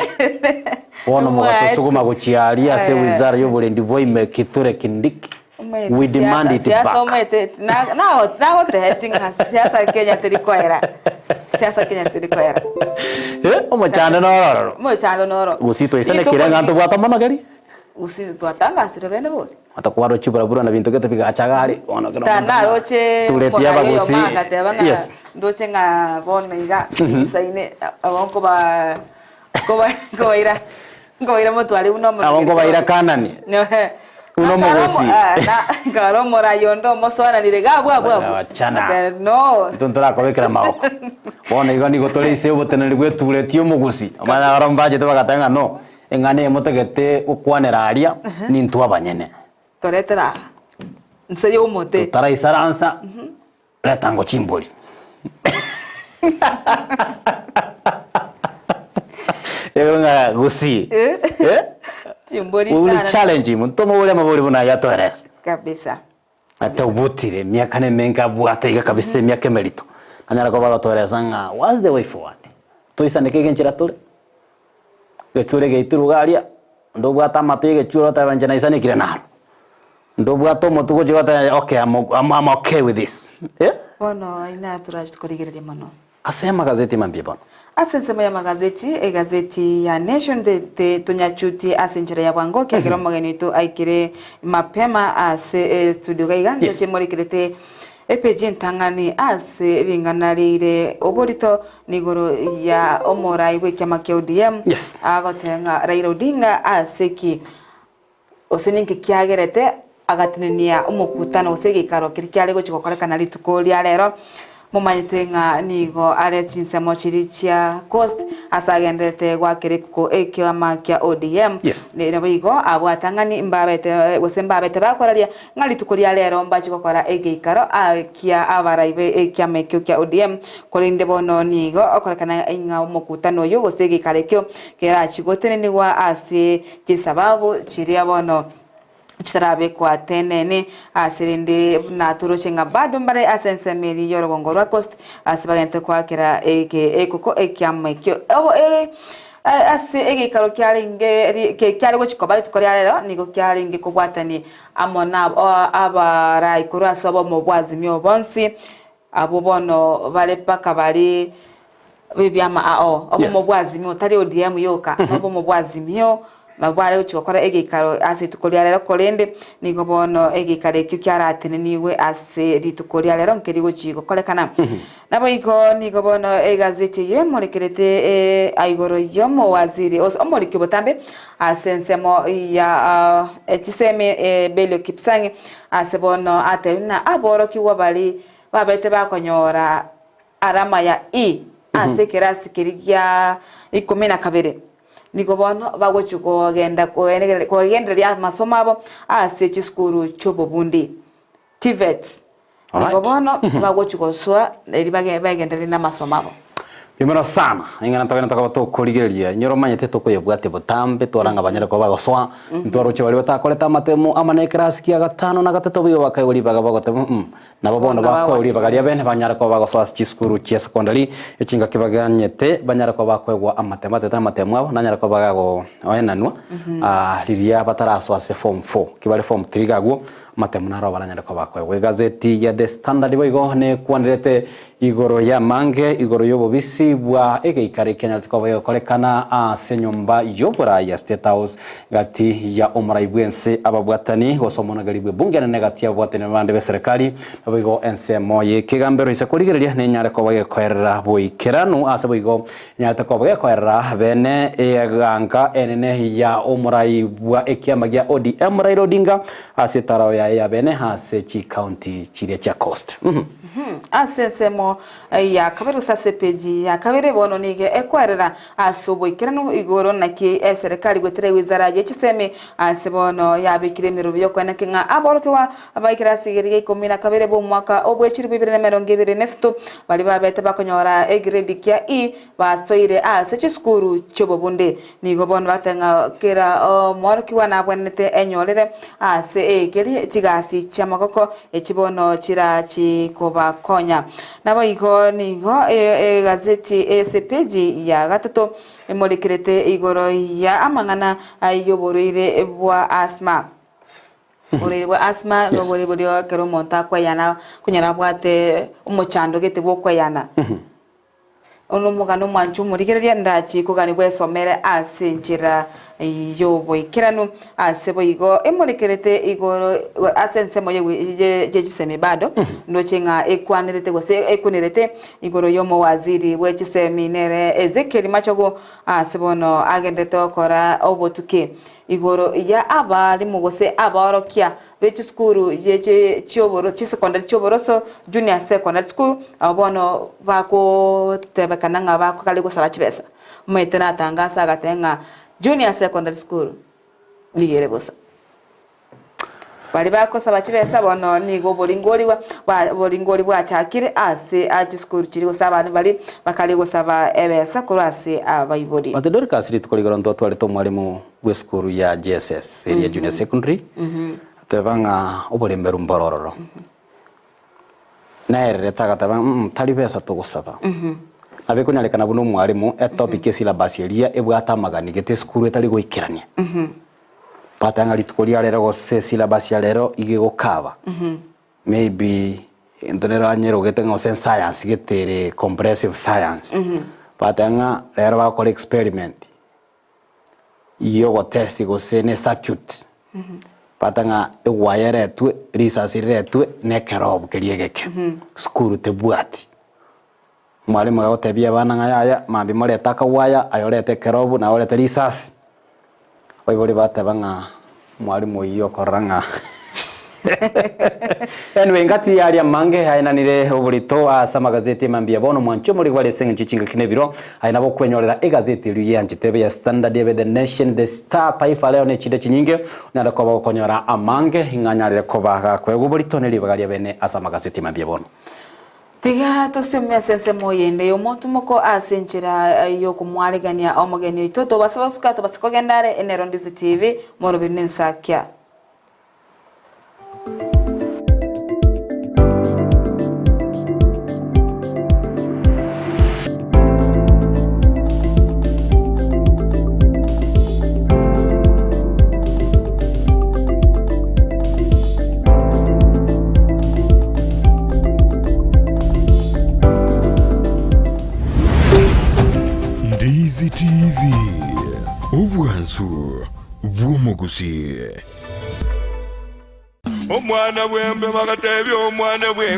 Bono mogatosuguma gochia aria ase wizara y'oborendi bwa ime Kithure Kindiki. Omanyete We demand siasa- it siasa back. omanyete na- nago- nagotebeti ng'a siasa Kenya teri koera. Siasa Kenya teri koera. Eh, omochando noro ororo. Omochando noro. Gusii twaisanekire ng'a ntobwate omonogeri. Gusii twatangasire bene bori. Otakwarwa chiburabura na binto gete bigacha iga aria, bono kera Ta omonto naroche tureti omorai y'abagusii, oyomo agateba ng'a yes. ndoche ng'a bono iga isaine abo nkoba nkoba nkobaira nkobaira motware buna Abo omonogeri nkobaira Kanani. Ehe. Buna omogusii. Nkare omorai onde omosoananire iga abwo abwo abwo. Wachana. Akare no. Intwe ntorakobekera amagoko. Bono igo nigo tore ase oboteneneri bwa etureti y'omogusii. Omanye barabwo mbachete bagateba ng'a no, eng'ana eye motagete gokwanera aria, nintwe abanyene. Toretera aa nse y'omote. Totaraisaransa, reta ngo chimbori. Ekero ng'a gusii, Eh. eh, Chimbori we will isano. challenge him, ntomobori amabori buna ayio atoerese. Kabisa. Ate obutire emiaka na emenge abwate iga kabisa emiaka emerito, anyare koba agotoeresa ng'a what's the way forward? Toisaneke iga enchera tore, egechure giaito iga aria, onde obwate amato ya egechure oteba inche naisanekire naro, onde obwate omotwe gochia goteba okay I'm I'm I'm okay with this eh. Bono inaa torache korigereria mono. Ase amagazeti mambia bono. Ase ensemo y'amagazeti, egazeti ya Nation te te tonyachutie ase enchera ya bwango ekiagera omogeni oito aikire mapema ase estudio iga iga Yes. ndoche morekerete epeji entang'ani ase ring'ana riire oborito nigoro ya omorai bw'ekiama kia ODM Yes. agoteba ng'a Raila Odinga ase ki gose ninki kiagerete agatenenia omokutano gose egeikaro keria kiare gochia gokorekana rituko ria rero, momanyete ng'a nigo are chinsemo chiria chia Coast ase agendererete goakera ekuko ekiama kia ODM. Yes. Naboigo abwatang'ani mbabete gose mbabete bakoraria ng'a rituko ria rero mbachie gokora egeikaro kia abarai be ekiama ekio kia ODM, korende bono nigo okorekana ng'a omokutano oyio gose egeikaro ekio kerachie gotenenigwa ase Chisababu chiria bono chitarabekwa tenene, ase rende buna toroche ng'a bado mbare ase ensemo eria y'orogongo rwa Coast, ase bagente koakera eke ekoko ekiamo ekio. Obo e ase egeikaro kiarenge ri ke kiare gochia koba rituko ria rero, nigo kiarenge kobwatani amo na abarai korwa ase obomo bwa Azimio bonsi, abwo bono bare mpaka bare b'ebiama ao, obomo Yes. bwa Azimio, tari ODM yoka, nobomo bwa Azimio, nabwo bare gochia gokora egeikaro ase rituko ria rero, korende nigo bono egeikaro ekio kiaratenenigwe ase rituko ria rero nkeri gochia gokorekana. Naboigo nigo bono egazeti eyio emorekerete eh, aigoro y'omowaziri ose omoriki obotambe ase ensemo ya ah, chisemi eh, Belio Kipsang, ase bono atebi buna aborokigwa baria babete bakonyora Alama ya E ase ekerasi keria gia ikomi na kabere. Nigo bono bagochia kogenda kogendereria amasomo abo ase chisukuru chi'obobundi, TVETs. Nigo Alright. bono bagochia gosoa erio bagendererie namasomo abo. Mbuya mono sana, eng'ana ntogende tokoba tokorigereria, inyore omanyete tokoyebwatia botambe, twara ng'a banyare koba bagosoa, ntwaroche baria batakorete amatemo amo na ekerasi kia gatano na gatato boigo bakaigwa ribaga bagoteba mm. Nabo bono Bono bakoegwa ribaga bagochia. ria bene, banyare koba bagosoa ase chisukuru chia secondary, echingaki baganyete banyare koba bakoegwa amatemo atete amatemo abo, nanyare koba gagoenanwa riria batarasoa ase form four, ki bare form three iga agwo, amatemo naro baranyare koba bakoegwa. Egazeti ya The Standard boigo nekwanerete Igoro y'amange igoro y'obobisi bwa egeikaro ekenyarete koba gegokorekana ase enyomba y'oborai ya State House gati ya omorai bw'ense ababwatani gose omonogeri bw'ebunge enene gati y'ababwatani bande b'eserekari naboigo ensemo y'ekegambero ise korigereria nenyare koba gekoerera boikeranu ase boigo enyarete koba gekoerera bene eganga enene ya omorai bwa ekiama gia ODM Raila Odinga ase etarao yaye ya bene ase chicounty chiria chia Coast. Ase ensemo ya kabere gose ase epeji ya kabere bono nigo ekwarera ase oboikeranu igoro naki eserekari goetera ewizara ye chisemi ase bono yabekire emerobo y'okoeneki ng'a aborokigwa ba ekerasi egeria gia ikomi na kabere b'omwaka obwe chilifu ibere na emerongo ebere na esato baria babete bakonyora egrade kia E basoire ase chisukuru chi'obobunde. Nigo bono bagoteba ng'a kera omworokigwa nabwenerete enyorere ase ekeria chigasi chi'amagoko echi bono chirachikobakonya. Naboigo nigo egazeti ase epeji ya gatato emorekerete igoro ya amang'ana y'oborwaire bwa asthma. Oborwaire bwa asthma Yes. noborwaire boria ekero omonto akoeyana okonyora abwate omochando gete bw'okoeyana. One omogano omwanche omorigereria ndachi kogania bwesomere ase enchera y'oboikeranu, ase boigo emorekerete igoro ase ensemo ye chisemi bado ndoche ng'a ekwanerete gose ekunerete igoro y'omowaziri bwe chisemi nere Ezekiel Machogu ase bono agenderete gokora obotuki igoro ya abalimu gose abaorokia be chisukuru chi'oboro chisecondary chi'oboroso, junior secondary school, abwo bono bagotebekana ng'a bakare gosaba chibesa. Omanyete natangasa agateba ng'a junior secondary school nigo ere bosa. Baria bagosaba chibesa bono nigo oboringori bwa oboringori bwachakire ase chisukuru chiria gose abana baria bakare gosaba ebesa korwa ase abaibori. But Dorcas rituko rigoro ntwatwarete omwalimu bw'esukuru ya JSS eria Junior Secondary, ateba ng'a oboremeru mboro ororo. Naererete agateba ng'a mm tari besa togosaba. Nabo ekonyarekana buna omwalimu etopic esyllabus eria ebwate amagani gete esukuru etari goikerania. Bateba ng'a rituko ria rero gose esyllabus ya rero iga egokaba. Maybe into nero anyerogete ng'a gose science gete ere compressive science. Bateba ng'a rero bagokora experiment. Y'ogotesti gose ne circuit, bata ng'a egwaya eretwe, risasi riretwe, na ekerobu keria egeke, sukuru tebwati. Omwalimu agotebia abana ng'a yaya, mambia morete akagwaya, aye orete ekerobu, naye orete risasi. Abaibori bateba ng'a omwalimu oyio okorora ng'a Anyway, ngati yaria amange aenanire oborito ase amagazeti mambia bono mwanche omorigwa bare ase eng'encho chingaki na ebiro. Aye nabo okwenyorera egazeti erio yeanchete ebe ya Standard, ebe The Nation, The Star, Taifa Leo ne chinde chinyinge. Onyare koba gokonyora amange ing'a anyarire koba gakoegwa oborito ne ribaga ria bene ase amagazeti mambia bono. Tiga tosiome ase ensemo eyende y'omotumoko ase enchera y'okomwaregania omogeni oito, tobase gosuka tobase kogenda are enero Ndizi TV, moroberi nensakia. Ndizi TV, obwansu bw'omogusii. Omwana bw'embe bagatebia omwana bwe.